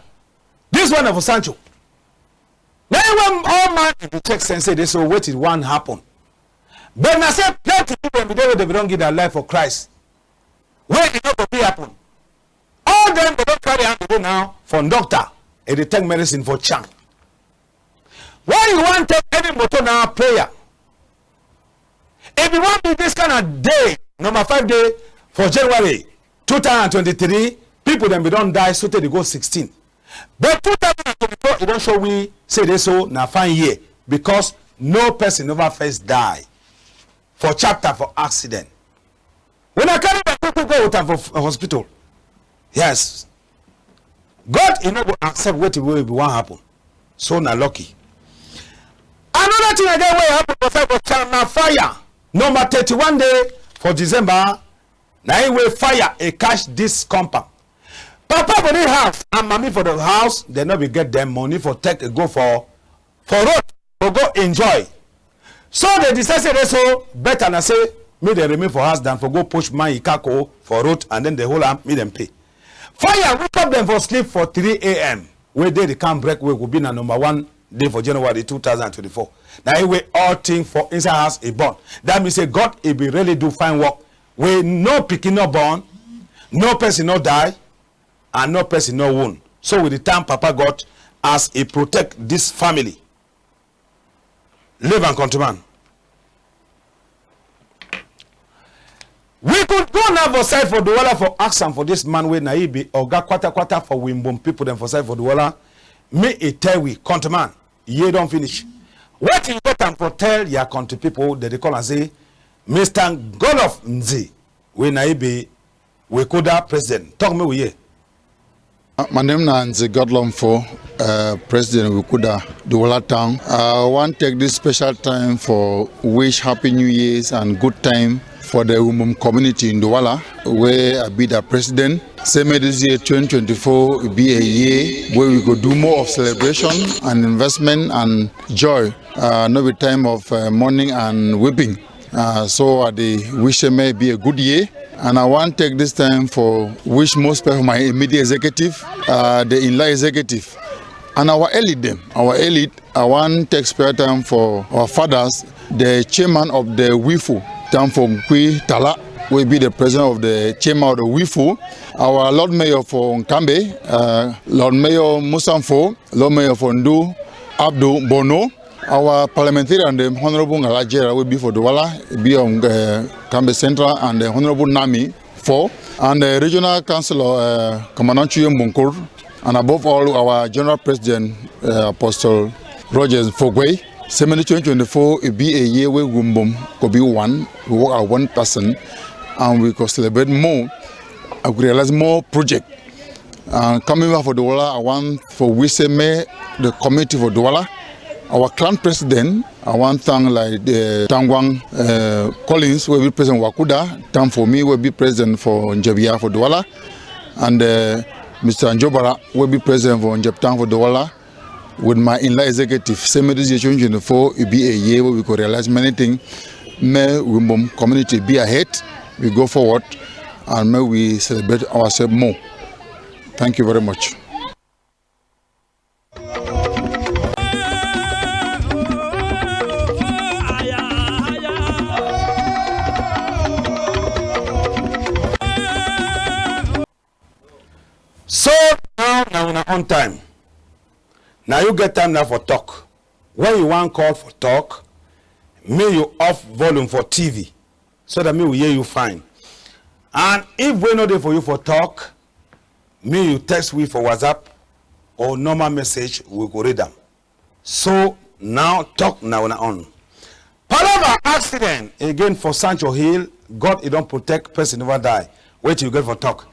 This one na for Sancho. Na when all man dey check sense say this so wetin wan happen. But na say plenty people dem be dey wey dem be don give their life for Christ. Wey e no go fit happen. All dem go don carry hand today now for doctor. E dey take medicine for chang. Why you wan take any motor na prayer? If e wan be this kind of day, number five day for January two thousand twenty-three, people dem be don die so tey dey go sixteen. But two thousand twenty-four, e don show we say this so na fine year because no person never first die for chapter for accident. When I carry dem quick quick go with am for f-, hospital. Yes. God, e no go accept wetin wey be wan happen. So na lucky. Another thing again wey happen for side for town na fire. Number thirty-one day for December, na im wey fire e catch this compound. Papa for this house and mami for the house, dem no be get dem money for take e go for for road for go enjoy. So dem decide say dey so better na say make dem remain for house than for go push man yi kako for road and then dey hold am make dem pay. Fire wake up dem for sleep for three a.m. wey dey the can break wey go be na number one day for January two thousand and twenty-four. Na im wey all thing for inside house e burn. That mean say God e be really do fine work wey no pikin no born, no person no die, and no person no wound. So we dey thank Papa God as e protect this family. Live and countryman. We could go now for side for Douala for ask am for this man wey na he be oga kwata kwata for Wimbum people dem for side for Douala. Me e tell we countryman, year don finish. Wetin you get am for tell your country people that dey call am say Mister Golof Nzi wey na he be Wekuda president. Talk me we hear. Uh, my name na Nze Godlomfo, uh, President Wekuda, Douala Town. I wan take this special time for wish Happy New Year's and good time for the Wimbum community in Douala, wey I be the president. Say make this year twenty twenty-four be a year wey we go do more of celebration and investment and joy. Uh, no be time of, uh, mourning and weeping. Uh, so I dey wish say make e be a good year, and I wan take this time for wish most of my immediate executive, uh, the inla executive, and our elite dem, our elite. I wan take special time for our fathers, the chairman of the Wifu, Tanfo Nkwi Tala, wey be the president of the chairman of the Wifu, our Lord Mayor for Nkambe, uh, Lord Mayor Musanfo, Lord Mayor for Ndu, Abdul Bono, our parliamentarian dem, Honorable Ngala Jera, wey be for Douala, be on, uh, Nkambe Central, and, uh, Honorable Nami for, and, uh, Regional Councillor, uh, Commandant Chuye Mbunkur, and above all, our General President, uh, Apostle Rogers Fogwe. Say make twenty twenty-four e be a year wey Wimbum go be one, we work as one person, and we go celebrate more, and we realize more project. Uh, coming back for Douala, I want for wish say make the community for Douala, our clan president, I want thank like the Tangwang, uh, Collins, wey be president Wakuda, thank for me, wey be president for Njebia for Douala, and, uh, Mister Njobara, wey be president for Njeb Town for Douala, with my inla executive, say make this year twenty twenty-four, e be a year wey we go realize many things. Make Wimbum community be ahead, we go forward, and make we celebrate ourselves more. Thank you very much. So now na una own time. Na you get time now for talk. When you wan call for talk, make you off volume for T V so that me we hear you fine. And if wey no dey for you for talk, make you text we for WhatsApp or normal message, we go read am. So now talk na una own. Palava accident again for Sancho Hill. God, e don protect, person never die. Wetin you get for talk?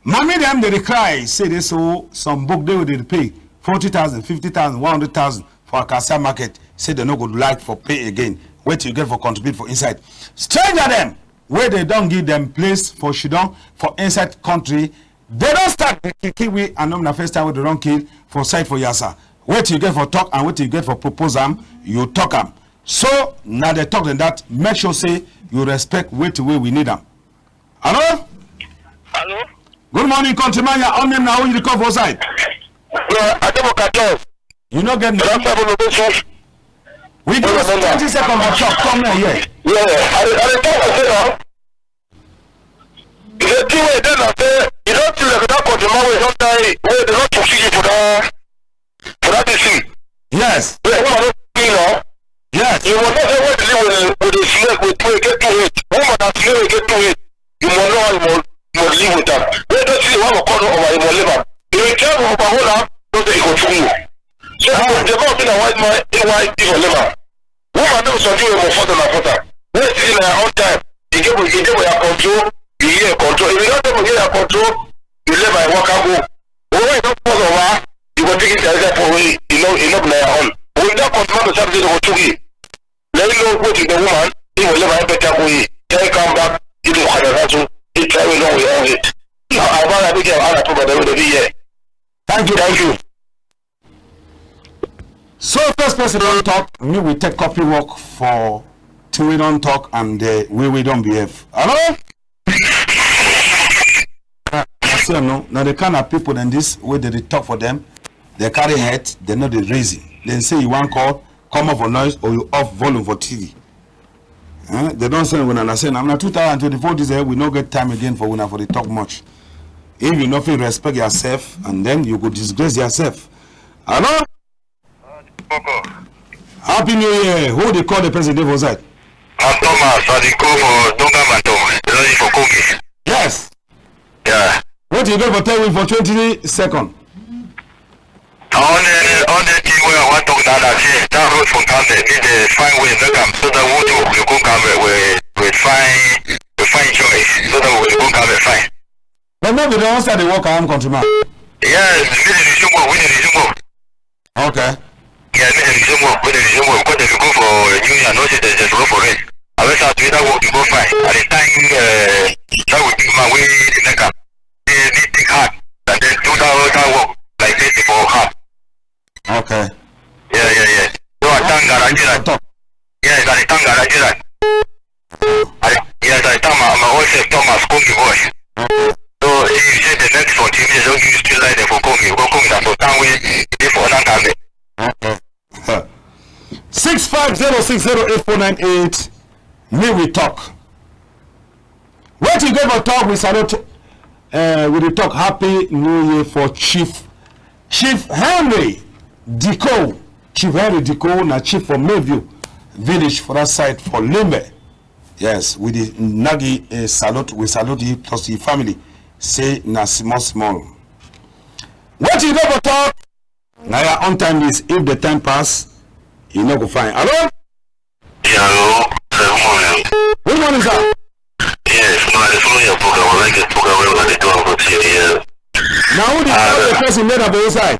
Mami dem dey cry, say dey so some book dey wey dey pay forty thousand, fifty thousand, one hundred thousand for Acacia Market, say dem no go like for pay again. Wetin you get for contribute for inside? Stranger dem, wey dem don give dem place for shidon for inside country, dem don start dey kill, kill we, and no be na first time wey dem don kill for side for Yasa. Wetin you get for talk and wetin you get for propose am, you talk am. So, na the talk dem that. Make sure say you respect wetin wey we need am. Hello? Hello? Good morning, countryman. Your own name na who you dey call for side? Yeah, I dey for Kajos. You no get name? That's why we go see. We give you twenty seconds for talk. Come here, here. Yeah, I dey, I dey talk, I say now. The thing wey dey na say, you don see like that countryman wey don die, wey dey don pursue you for that, for that thing. Yes. Yeah, woman no kill now. Yes. You must not say when the live with, with the snake with two get two head. Woman that snake wey get two head. You must know how you must, you must live with am. When you don see the one for corner over, you must leave am. If you try for overhold am, no say e go through you. So the man be na wise man, e wise, e for leave am. Woman no be something wey go force am, na force am. When you see na your own time, e dey for, e dey for your control, you hear your control. If you no dey for hear your control, you leave am waka go. But when you don force over, you go take it as if wey e no, e no be na your own. But if that countryman be something wey go chook you, let you know wetin the woman, e go leave am better go, e carry come back, e dey for the house, e try wey no we all it. Now, I want to be there, I want to put my baby here. Thank you, thank you. So first person don talk, me we take copy work for thing wey don talk and, uh, wey wey don behave. Hello? I say no. Na the kind of people dem this wey dem dey talk for dem, dem carry head, dem no dey reason. Dem say you wan call, come off for noise or you off volume for T V. Eh? Dem don send wuna, na say na, na two thousand twenty-four this year, we no get time again for wuna for dey talk much. If you no fit respect yourself, and then you go disgrace yourself. Hello? Happy New Year. Who dey call, the person dey for side? I'm Thomas. I dey call for Donga Manto. You know, for Kogi. Yes. Yeah. Wetin you get for tell we for twenty second? On the, on the thing wey I wan talk now, that say that road for Nkambe, make dem find way make am so that we too we go Nkambe, we, we find, we find joy so that we go Nkambe fine. But no be the one side dey work around country man. Yes, we dey resume work, we dey resume work. Okay. Yeah, we dey resume work, we dey resume work. Because if you go for New Year, no say dem just go for rest. I always have to that work to go fine. At the time, uh, that we big man wey dey make am, dey, dey take heart and then do that other work like this for heart. Okay. Yeah, yeah, yeah. So I thank God, I did that. Yes, I dey thank God, I did that. I, yes, I tell my, my own self, Thomas, Kogi boy. So, he say the next fourteen years, don't give you street light for Kogi. Go Kogi, na for town wey dey for Nkambe. Six five zero six zero eight four nine eight. Me we talk. Wetin you get for talk? We salute. Uh, we dey talk Happy New Year for Chief, Chief Henry Diko. Chief Henry Diko na chief for Mayview village for that side for Limbe. Yes, we dey nagi, uh, salute. We salute you plus your family. Say na small small. Wetin you get for talk? Na your own time is, if the time pass, you no go find. Hello? Yeah, hello. Sir, good morning. Good morning, sir. Yes, no, I dey follow your program. I like the program wey una dey do am for T V, yeah. Na who the, uh, the person made up for inside?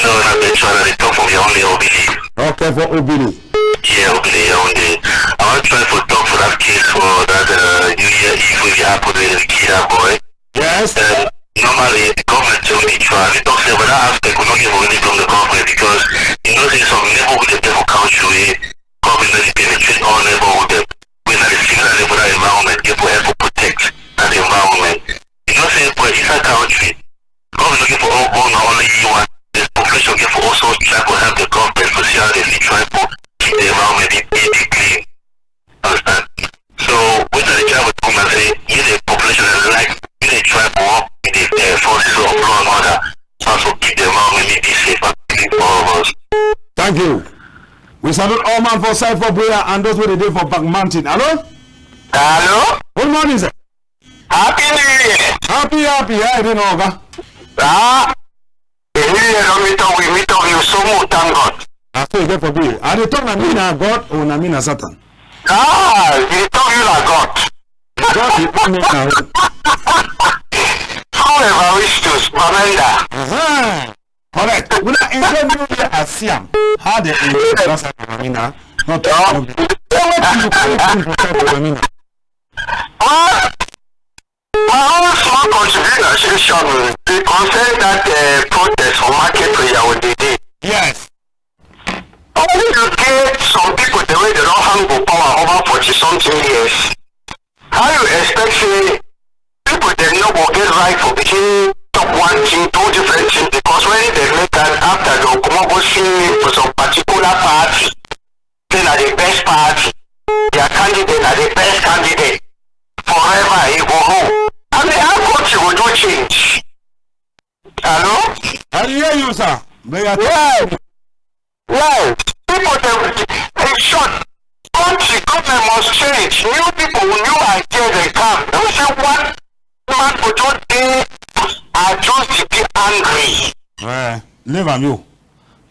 No, na the try, na the talk from your only Obili. Okay, for Obili. Yeah, Obili, yeah, only. I wan try for talk for that case for that, uh, New Year Eve wey happen wey dem kill that boy. Yes. And normally, the government tell me try. I talk say, but that aspect we no get for really from the government because you know say some neighborhood dey for country wey government no dey penetrate all neighborhood dem. Wey na the similar level that environment get for help protect that environment. You know say for inside country, government no get for all go na only you want. The population get for also try for help the government for see how they fit try for keep the environment dey, dey, dey clean. Understand? So, wetin I dey try for talk na say, make the population dey like, make dem try for work with the, uh, forces of law and order, so as to keep the environment make e dey safe and clean for all of us. Thank you. We salute all man for side for Buea and those wey dey dey for Back Mountain. Hello? Hello? Good morning, sir. Happy New Year. Happy, happy. How you doing, Oga? Ah, the New Year don meet up, we meet up, you so much, thank God. Na so e get for be. I dey talk na me na God or na me na Satan? Ah, you dey talk you na God. God dey talk me na who? True Evaristus Bamenda. Uh-huh. Correct. Una enjoy New Year as see am. How dey enjoy for that side for Mamina? Not no be. Say wetin you carry put for side for Mamina? Well, my own small contribution dey concern that uh, protest for market for Yaoundé dey. Yes. When you get some people the way they don hang for power over forty something years, how you expect say people dem no go get right for begin talk one thing, do different thing? Because when they make am after, they go comot go sing name for some particular party. Say na the best party. Their candidate na the best candidate. Forever he go rule. I mean, how country go do change? Hello? I dey hear you, sir. But you are Yes. Yes. People dem, in short, country, government must change. New people, new ideas dem come. No say one man go just dey, I just dey be angry. Eh, leave am you.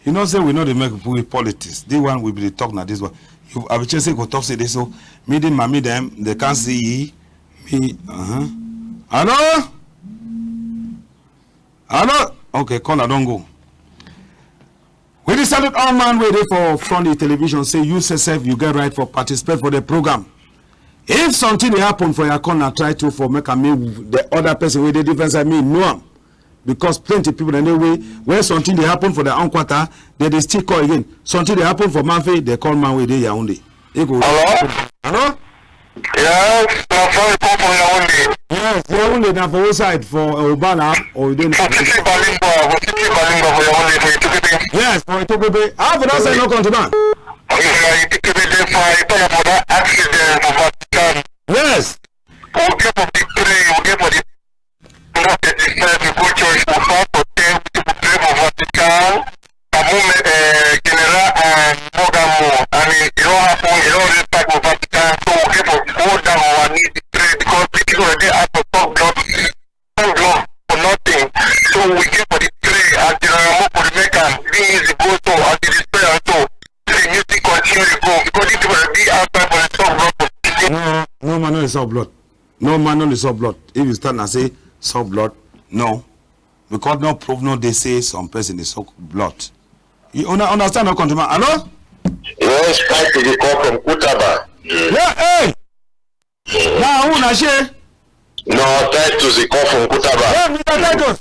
You know say we no dey make people with politics. This one we be dey talk na this one. You, I be just say go talk say this so. Me the mommy dem, they can't see me. Uh-huh. Hello? Hello? Okay, caller don go. We dey salute all man wey dey for front the television. Say you sef, you get right for participate for the program. If something dey happen for your corner, try to for make am make the other person wey dey different side me know am. Because plenty people dem dey wey when something dey happen for their own quarter, they dey still call again. Something dey happen for Mamfe, they call man wey dey Yaoundé. E go Hello? Hello? Yes, na from you come from Yaoundé. Yes, Yaoundé na for which side? For Obala or you dey For city Balingwa, for city Balingwa for Yaoundé, for Etoukebe. Yes, for Etoukebe. How for that side no come to man? Yeah, Etoukebe dey for, you talk about that accident for Vatican. Yes. We get for the pray, we get for the Not satisfied, we go church, we fast for ten, we pray for Vatican. Abu, eh, General and Morgan Moore. I mean, e don happen, e don already start for Vatican. So we get for go down on our knees, dey pray because the people wey dey ask for stop blood, stop blood for nothing. So we get for the pray as General Moore for the make am be easy go so as e dey pray am so. The music continue dey go because the people dey outside for the stop blood for No, no man no dey suck blood. No man no dey suck blood. If you start na say suck blood, no. Because no proof no dey say some person dey suck blood. You una understand, no, countryman? Hello? Yes, Titus dey call from Kutaba. Yeah, hey! Na who na she? No, Titus dey call from Kutaba. Hey, Mister Titus!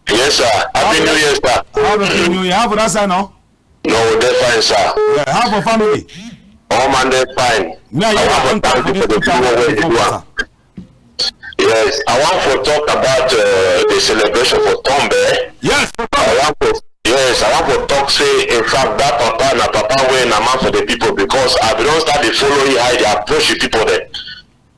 Yes, sir. Happy New Year, sir. Happy New Year. How for that side, no? No, we dey fine, sir. Yeah, how for family? All man dey fine. Me and you I want to thank you for the people wey dey do am. Yes, I want to talk about uh, the celebration for Tombe. Yes, for Tombe. I want to, yes, I want to talk say, in fact, that papa na papa wey na man for the people because I be don start dey follow yi how e dey approach the people dem.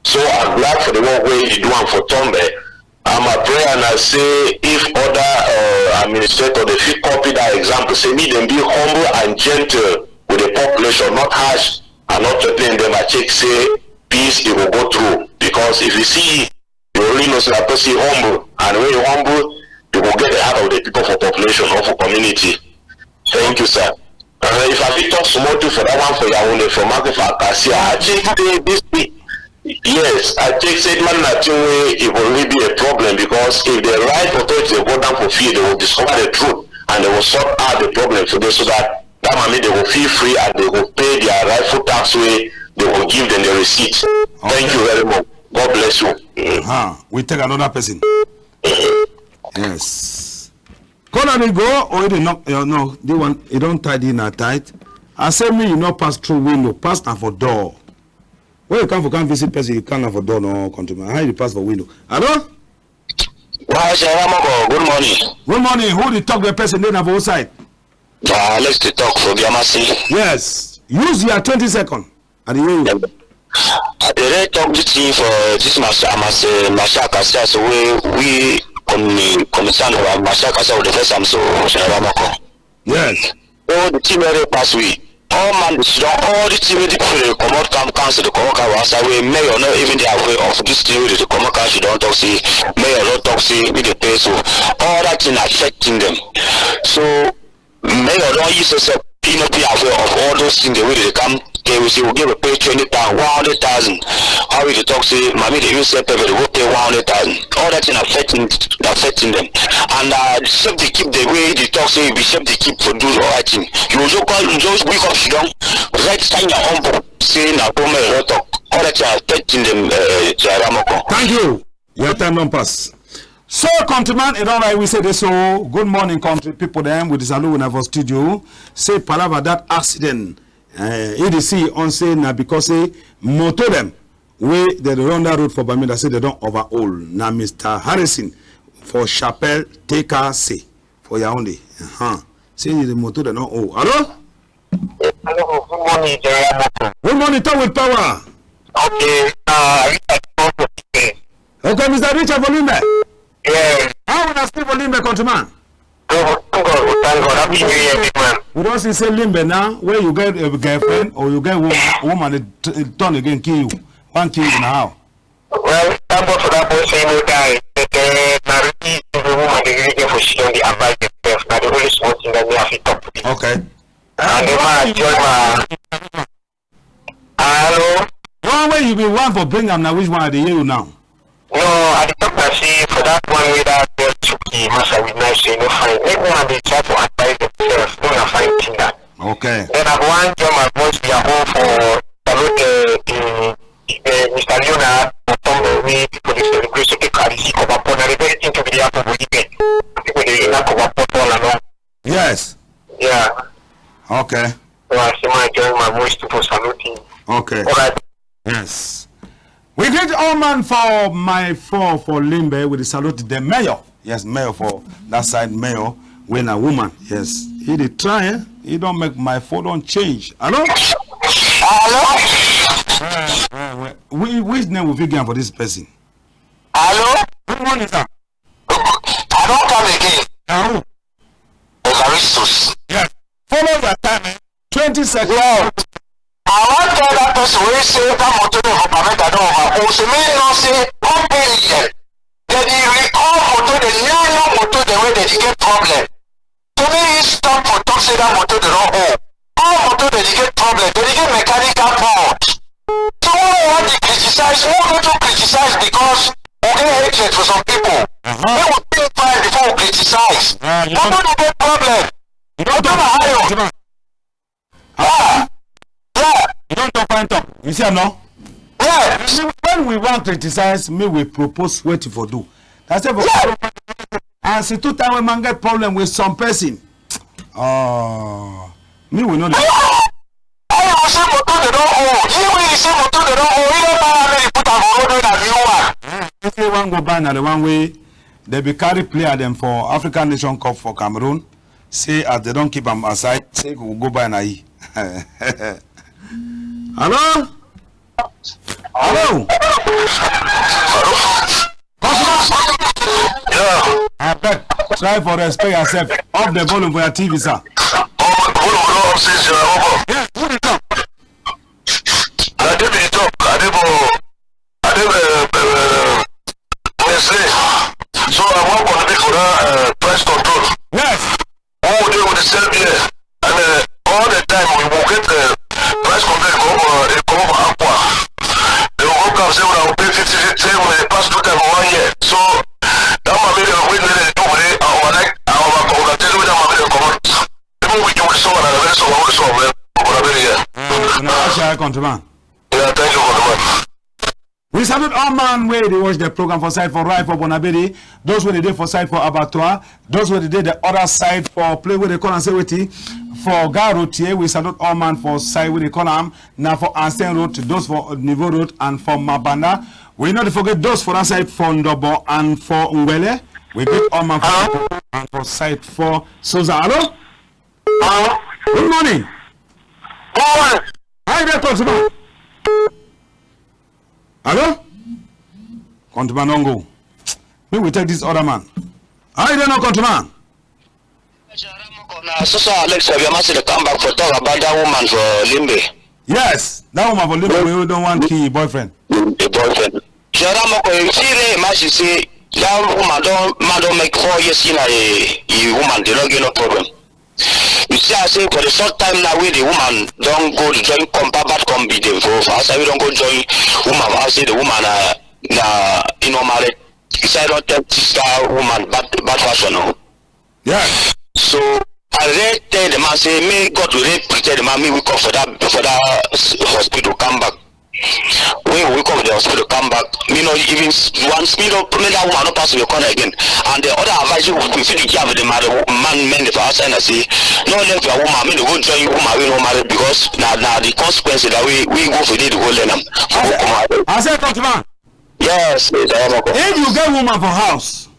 So I glad for the work wey e do am for Tombe. And my prayer na say if other uh, administrator dey fit copy that example, say make dem be humble and gentle with the population, not harsh and not threatening dem. I check say peace e go go through because if you see, you only know say na person humble, and when you humble, you go get the heart of the people for population or for community. Thank you, sir. Uh, if I fit talk small thing for that one for Yaoundé, for market for Acacia, I think say this thing, yes, I think say man na thing wey e go really be a problem because if the right authority dey go down for field, they will discover the truth and they will sort out the problem for them so that that money they will feel free and they will pay their rightful tax wey they will give them the receipt. Thank you very much. God bless you. Uh-huh. We take another person. Yes. Caller dey go or e dey knock? Uh, no, the one e don tie the na tight. I say me you no pass through window, pass na for door. When you come for come visit person, you come na for door, no, countryman. How you dey pass for window? Hello? Why, General Moko, good morning. Good morning. Who dey talk the person dey na for which side? Uh, Alex dey talk for Biamasi. Yes. Use your twenty second. I dey hear you. I dey really talk this thing for this Masha, Masha, Masha Acacia, so we, we commi-, commissaire for Masha Acacia, we dey first am so, General Moko. Yes. So the thing wey dey pass we, all man dey sit down, all the thing wey the people dey comot come council dey comot come outside wey mayor no even dey aware of this thing wey dey comot council don talk say mayor don talk say we dey pay so all that thing affecting them. So mayor don use herself, he no be aware of all those things wey dey come They will say, "We give a pay twenty thousand, one hundred thousand." How we dey talk say, "Mami dey use sell pepper, dey go pay one hundred thousand." All that thing affecting, affecting them. And, uh, the safety keep the way they talk say, "Be safety keep for do all that thing." You just call, you just wake up, sit down, write, sign your own book, say, "Na go make no talk." All that thing affecting them, uh, General Moko. Thank you. Your time don pass. So, countryman, e don right, we say this, so, good morning, country people dem. We dey salute una for studio. Say, palava, that accident, eh, E D C on say na because say motor dem wey dem dey run that road for Bamenda say dem don overhaul. Na Mister Harrison for Chapelle T K C for Yaoundé. Uh-huh. Say the motor dem don owe. Hello? Hello, good morning, General Moko. Good morning, talk with power. Okay, uh, I reach at the front of the Okay, Mister Richard for Limbe. Yeah. How una still for Limbe, countryman? Oh, thank God, oh, thank God. Happy New Year, big man. We don see say Limbe now, where you get a girlfriend or you get woman, woman dey t-, turn again kill you. One kill you now. Well, thank God for that boy say no die. But, uh, na really the woman dey really get for she don dey advise herself. Na the only small thing that me I fit talk. Okay. And the man join my Hello? The one wey you be want for bring am, na which one I dey hear you now? No, I dey talk na say for that one wey that girl chook the massa with knife, say no fine. Make woman dey try for advise themselves, no na fine thing that. Okay. Then I go wan join my voice, we are all for salute the, the, the Mister Leonard for something wey people dey celebrate, so people dey see cover pot. Na the very thing to be dey happen for Ibe. People dey knack cover pot all along. Yes. Yeah. Okay. So I say my join my voice to for saluting. Okay. All right. Yes. We greet all man for my four for Limbe. We dey salute the mayor. Yes, mayor for that side, mayor. Wey na woman. Yes. He dey try, eh? He don make my phone don change. Hello? Hello? Eh, eh, eh, we, which name we fit get for this person? Hello? Good morning, sir. I don come again. Na who? Evaristus. Yes. Follow your time, eh? Twenty seconds. Yes. I wan tell that person wey say that motor dey for Bamenda don over. Oh, say make he know say company dem, dem dey recall motor, the new new motor dem wey dem dey get problem. So make he stop for talk say that motor dey don old. All motor dem dey get problem. Dem dey get mechanical fault. So why we wan dey criticize? Who no too criticize because we get hatred for some people. Uh-huh. Make we think fine before we criticize. Yeah, you motor dey get problem. You don talk fine talk, man. Ah, yeah. You don talk fine talk. You see am now? Yeah. When we wan criticize, make we propose wetin for do. That's it for. Yeah. And see, two time wey man get problem with some person. Oh, me we no dey. Hey, you say motor dey don old. You wey you say motor dey don old. You don buy how many put am for road wey na new one? You say one go buy na the one wey dem be carry player dem for African Nation Cup for Cameroon. Say as dem don keep am aside, say we go buy na yi. Hello? Hello? Yeah. Abeg, try for respect yourself. Off the volume for your T V, sir. Oh, volume don off since you are over. Yes, who dey talk? Na dey be the talk. I dey for, I dey, uh, uh, Nestle. So I wan contribute for that, uh, price control. Yes. All day we dey sell beer, and, uh, all the time we go get, uh, price complaint come for, uh, come for Aqua. Dem go come say una go pay fifty, fifty, say we dey pass two times for one year. So that mami dem wey dem dey do today, I would like, I would like congratulate with that mami dem comot. Even we do the song and the very song wey we song, eh, for that very year. Mm, una shy, countryman. Yeah, thank you, countryman. We salute all man wey dey watch the program for side for Ripe for Bonaberi, those wey dey dey for side for Abattoir, those wey dey dey the other side for place wey dey call am say wetin, for Gare Routière. We salute all man for side wey dey call am na for Ancien Road, those for Niveau Road and for Mabanda. We no dey forget those for that side for Ndobo and for Ngwele. We greet all man for and for side for Soza. Hello? Hello? Good morning. Good morning. How you dey, countryman? Hello? Countryman don go. Make we take this other man. How you dey now, countryman? Na so so Alex Abiamasi dey come back for talk about that woman for Limbe. Yes, that woman for Limbe wey don wan kill yi boyfriend. The boyfriend. General Moko, you see, dey imagine say that woman don, man don make four years in a, a woman, dey no get no problem. You see, I say for the short time now wey the woman don go join compa bad combi dem for, for outside, wey don go join woman for outside, the woman na, na e no married. He say I don tell this guy woman bad, bad fashion o. Yeah. So I really tell the man say, may God really protect the man, may we come for that, for that s-, hospital, come back. When we come the hospital, come back, me no even s-, once, me no, me that woman no pass me corner again. And the other advice you, we fit give the man, the man men for outside na say, no left your woman, me no go join woman wey no married, because na, na the consequence that we, we go for dey, the go learn am. I say, I say, talk to man. Yes, yes, I am okay. If you get woman for house,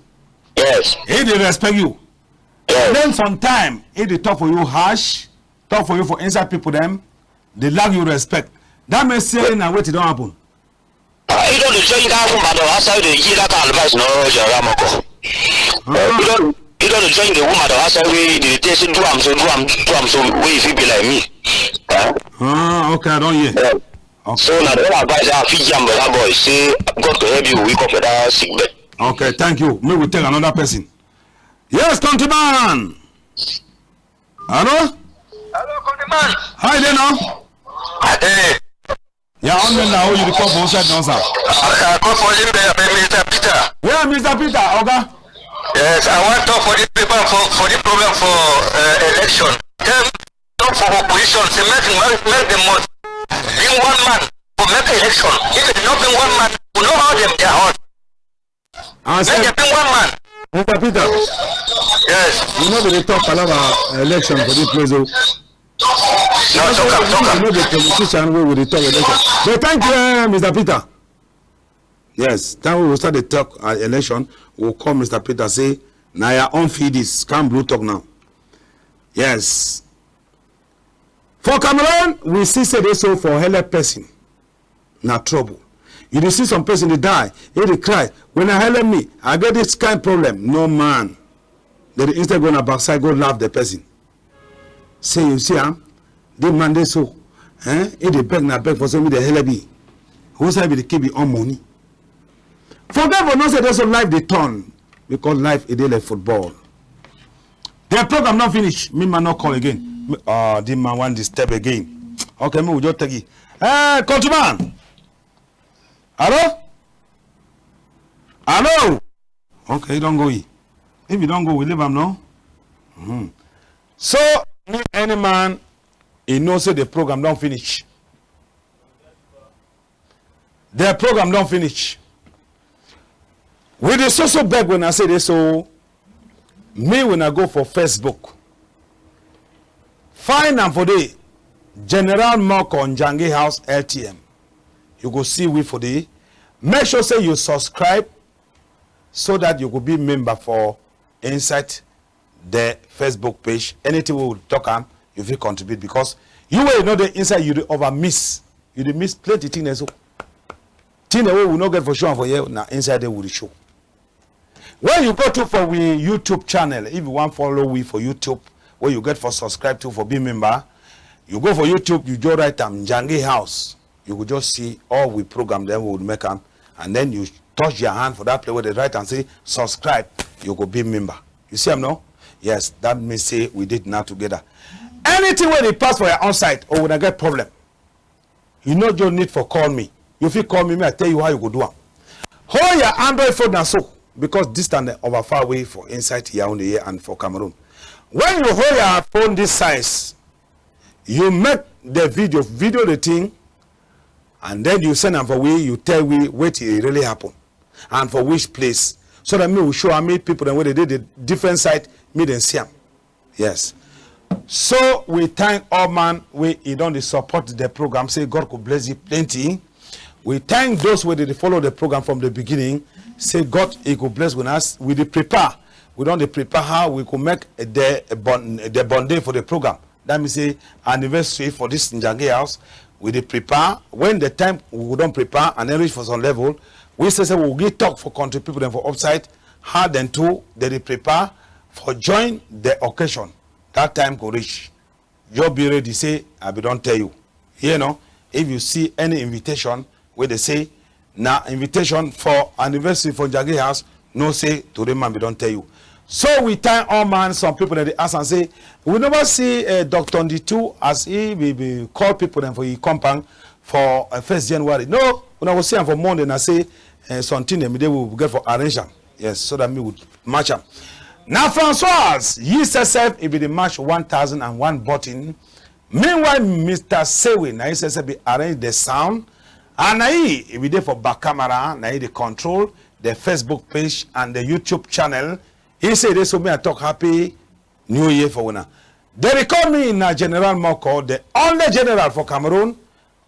yes, he dey respect you. Yes. Then sometime he dey talk for you harsh, talk for you for inside people dem, dey lack you respect. That mean say na wetin don happen. Ah, he don dey join that woman dem outside, dey give that kind advice, no, General Moko. Ah. He don, he don dey join the woman dem outside, wey dey tell say do am so, do am, do am so, wey e fit be like me. Eh? Ah, okay, I don hear. Yeah. Okay. So na the only advice I fit give am, brother boy, say God go help you wake up for that sick bed. Okay, thank you. Make we take another person. Yes, countryman. Hello? Hello, countryman. How you dey now? I dey. Yeah, on me now. You dey call for outside now, sir. I, I call for you, uh, Mister Peter. Yeah, Mister Peter, okay. Yes, I wan talk for this paper for, for this program for, uh, election. Tell, talk for opposition. Say make, make, make dem must bring one man for make election. If dem no bring one man, we know how dem their hurt. I say, make dem bring one man. Mister Peter. Yes. You no be dey talk palava election for this place o. No, talk am, talk am. You no be politician wey we dey talk election. But thank you, eh, Mister Peter. Yes, time we go start dey talk, uh, election, we go call Mister Peter say, na your own field this. Come blue talk now. Yes. For Cameroon, we see say dey so for helep person na trouble. You dey see some person dey die, he dey cry, "Wuna helep me, I get this kind problem." No man. Dem dey instead go na backside, go laugh the person. Say, you see am, the man dey so, eh? He dey beg, na beg for say make dem helep me. Who side be the keep him own money? Forget for no say dey so life dey turn, because life e dey like football. The program don finish. Me man no call again. Me, uh, the man wan disturb again. Okay, me we just take it. Eh, countryman. Hello? Hello? Okay, he don go. If he don go, we leave am, no? Mm-hmm. So, me, any man, he know say the program don finish. The program don finish. We dey so so beg wuna say dey so, me wuna go for Facebook. Find am for dey, General Moko Njangi House L T M. You go see we for dey. Make sure say you subscribe so that you go be member for inside the Facebook page. Anything we will talk am, you fit contribute, because you wey you no dey inside, you dey over miss. You dey miss plenty things. So thing wey we no get for show am for here, na inside there we dey show. When you go to for we YouTube channel, if you wan follow we for YouTube, wey you get for subscribe to for be member, you go for YouTube, you just write am Njangi House. You go just see all we program, then we will make am, and then you touch your hand for that place where they write and say subscribe. You go be member. You see am, no? Yes, that means say we did now together. Anything wey dey pass for your own side, or wuna get problem, you no just need for call me. You fit call me, me I tell you how you go do am. Hold your Android phone na so, because distance dey over far away for inside Yaoundé here and for Cameroon. When you hold your phone this size, you make the video, video the thing, and then you send am for we, you tell we wetin e really happen and for which place, so that me will show how many people dem wey dey dey the different side, me dem see am. Yes. So we thank all man wey e don dey support the program. Say God go bless you plenty. We thank those wey dey dey follow the program from the beginning. Say God e go bless with us. We dey prepare. We don dey prepare how we go make the bon-, the bonding for the program. That means say anniversary for this Njangi House. We dey prepare. When the time we go don prepare and then reach for some level, we say, say we go give talk for country people dem for upside, how dem too dey dey prepare for join the occasion. That time go reach. Just be ready, say I be don tell you. Hear no? If you see any invitation wey dey say na invitation for anniversary for Njangi House, know say today man be don tell you. So we time all man, some people dem dey ask am say, we never see uh, Doctor Nditu as he be, be call people dem for he compound for uh, first January. No, una go see am for Monday na say uh, something dem dey we get for arrange am. Yes, so that me would match am. Na Francois, he say sef, he be the match one thousand and one button. Meanwhile, Mister Sewe, na he say sef be arrange the sound. And na he, he be dey for back camera, na he dey control the Facebook page and the YouTube channel. He say this so me I talk happy New Year for una. They dey call me na General Moko, the only general for Cameroon,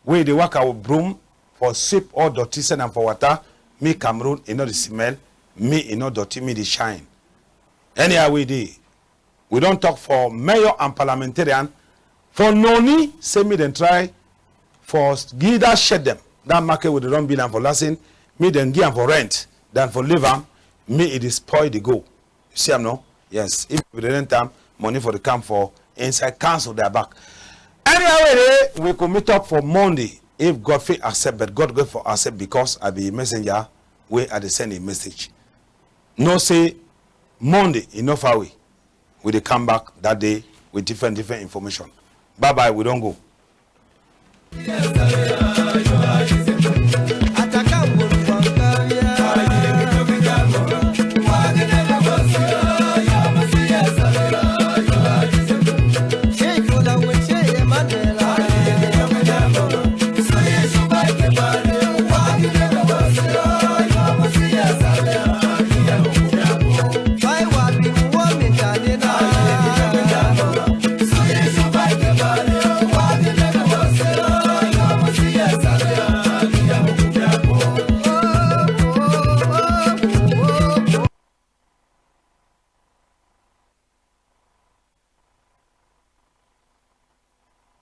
wey dey waka with broom for sweep all dirty, send am for water. Me Cameroon, e no dey smell. Me e no dirty, me dey shine. Anyhow we dey, we don talk for mayor and parliamentarian for Noni, say me dem try for give that shed dem, that market wey dem don build am for last year, me dem give am for rent than for leave am. Me e dey spoil the go. You see am no? Yes, if we dey rent am, money for the come for inside council their back. Anyhow we dey, we go meet up for Monday if God fit accept, but God go for accept because I be messenger wey I dey send a message. Know say Monday e no far away. We dey come back that day with different different information. Bye bye, we don go.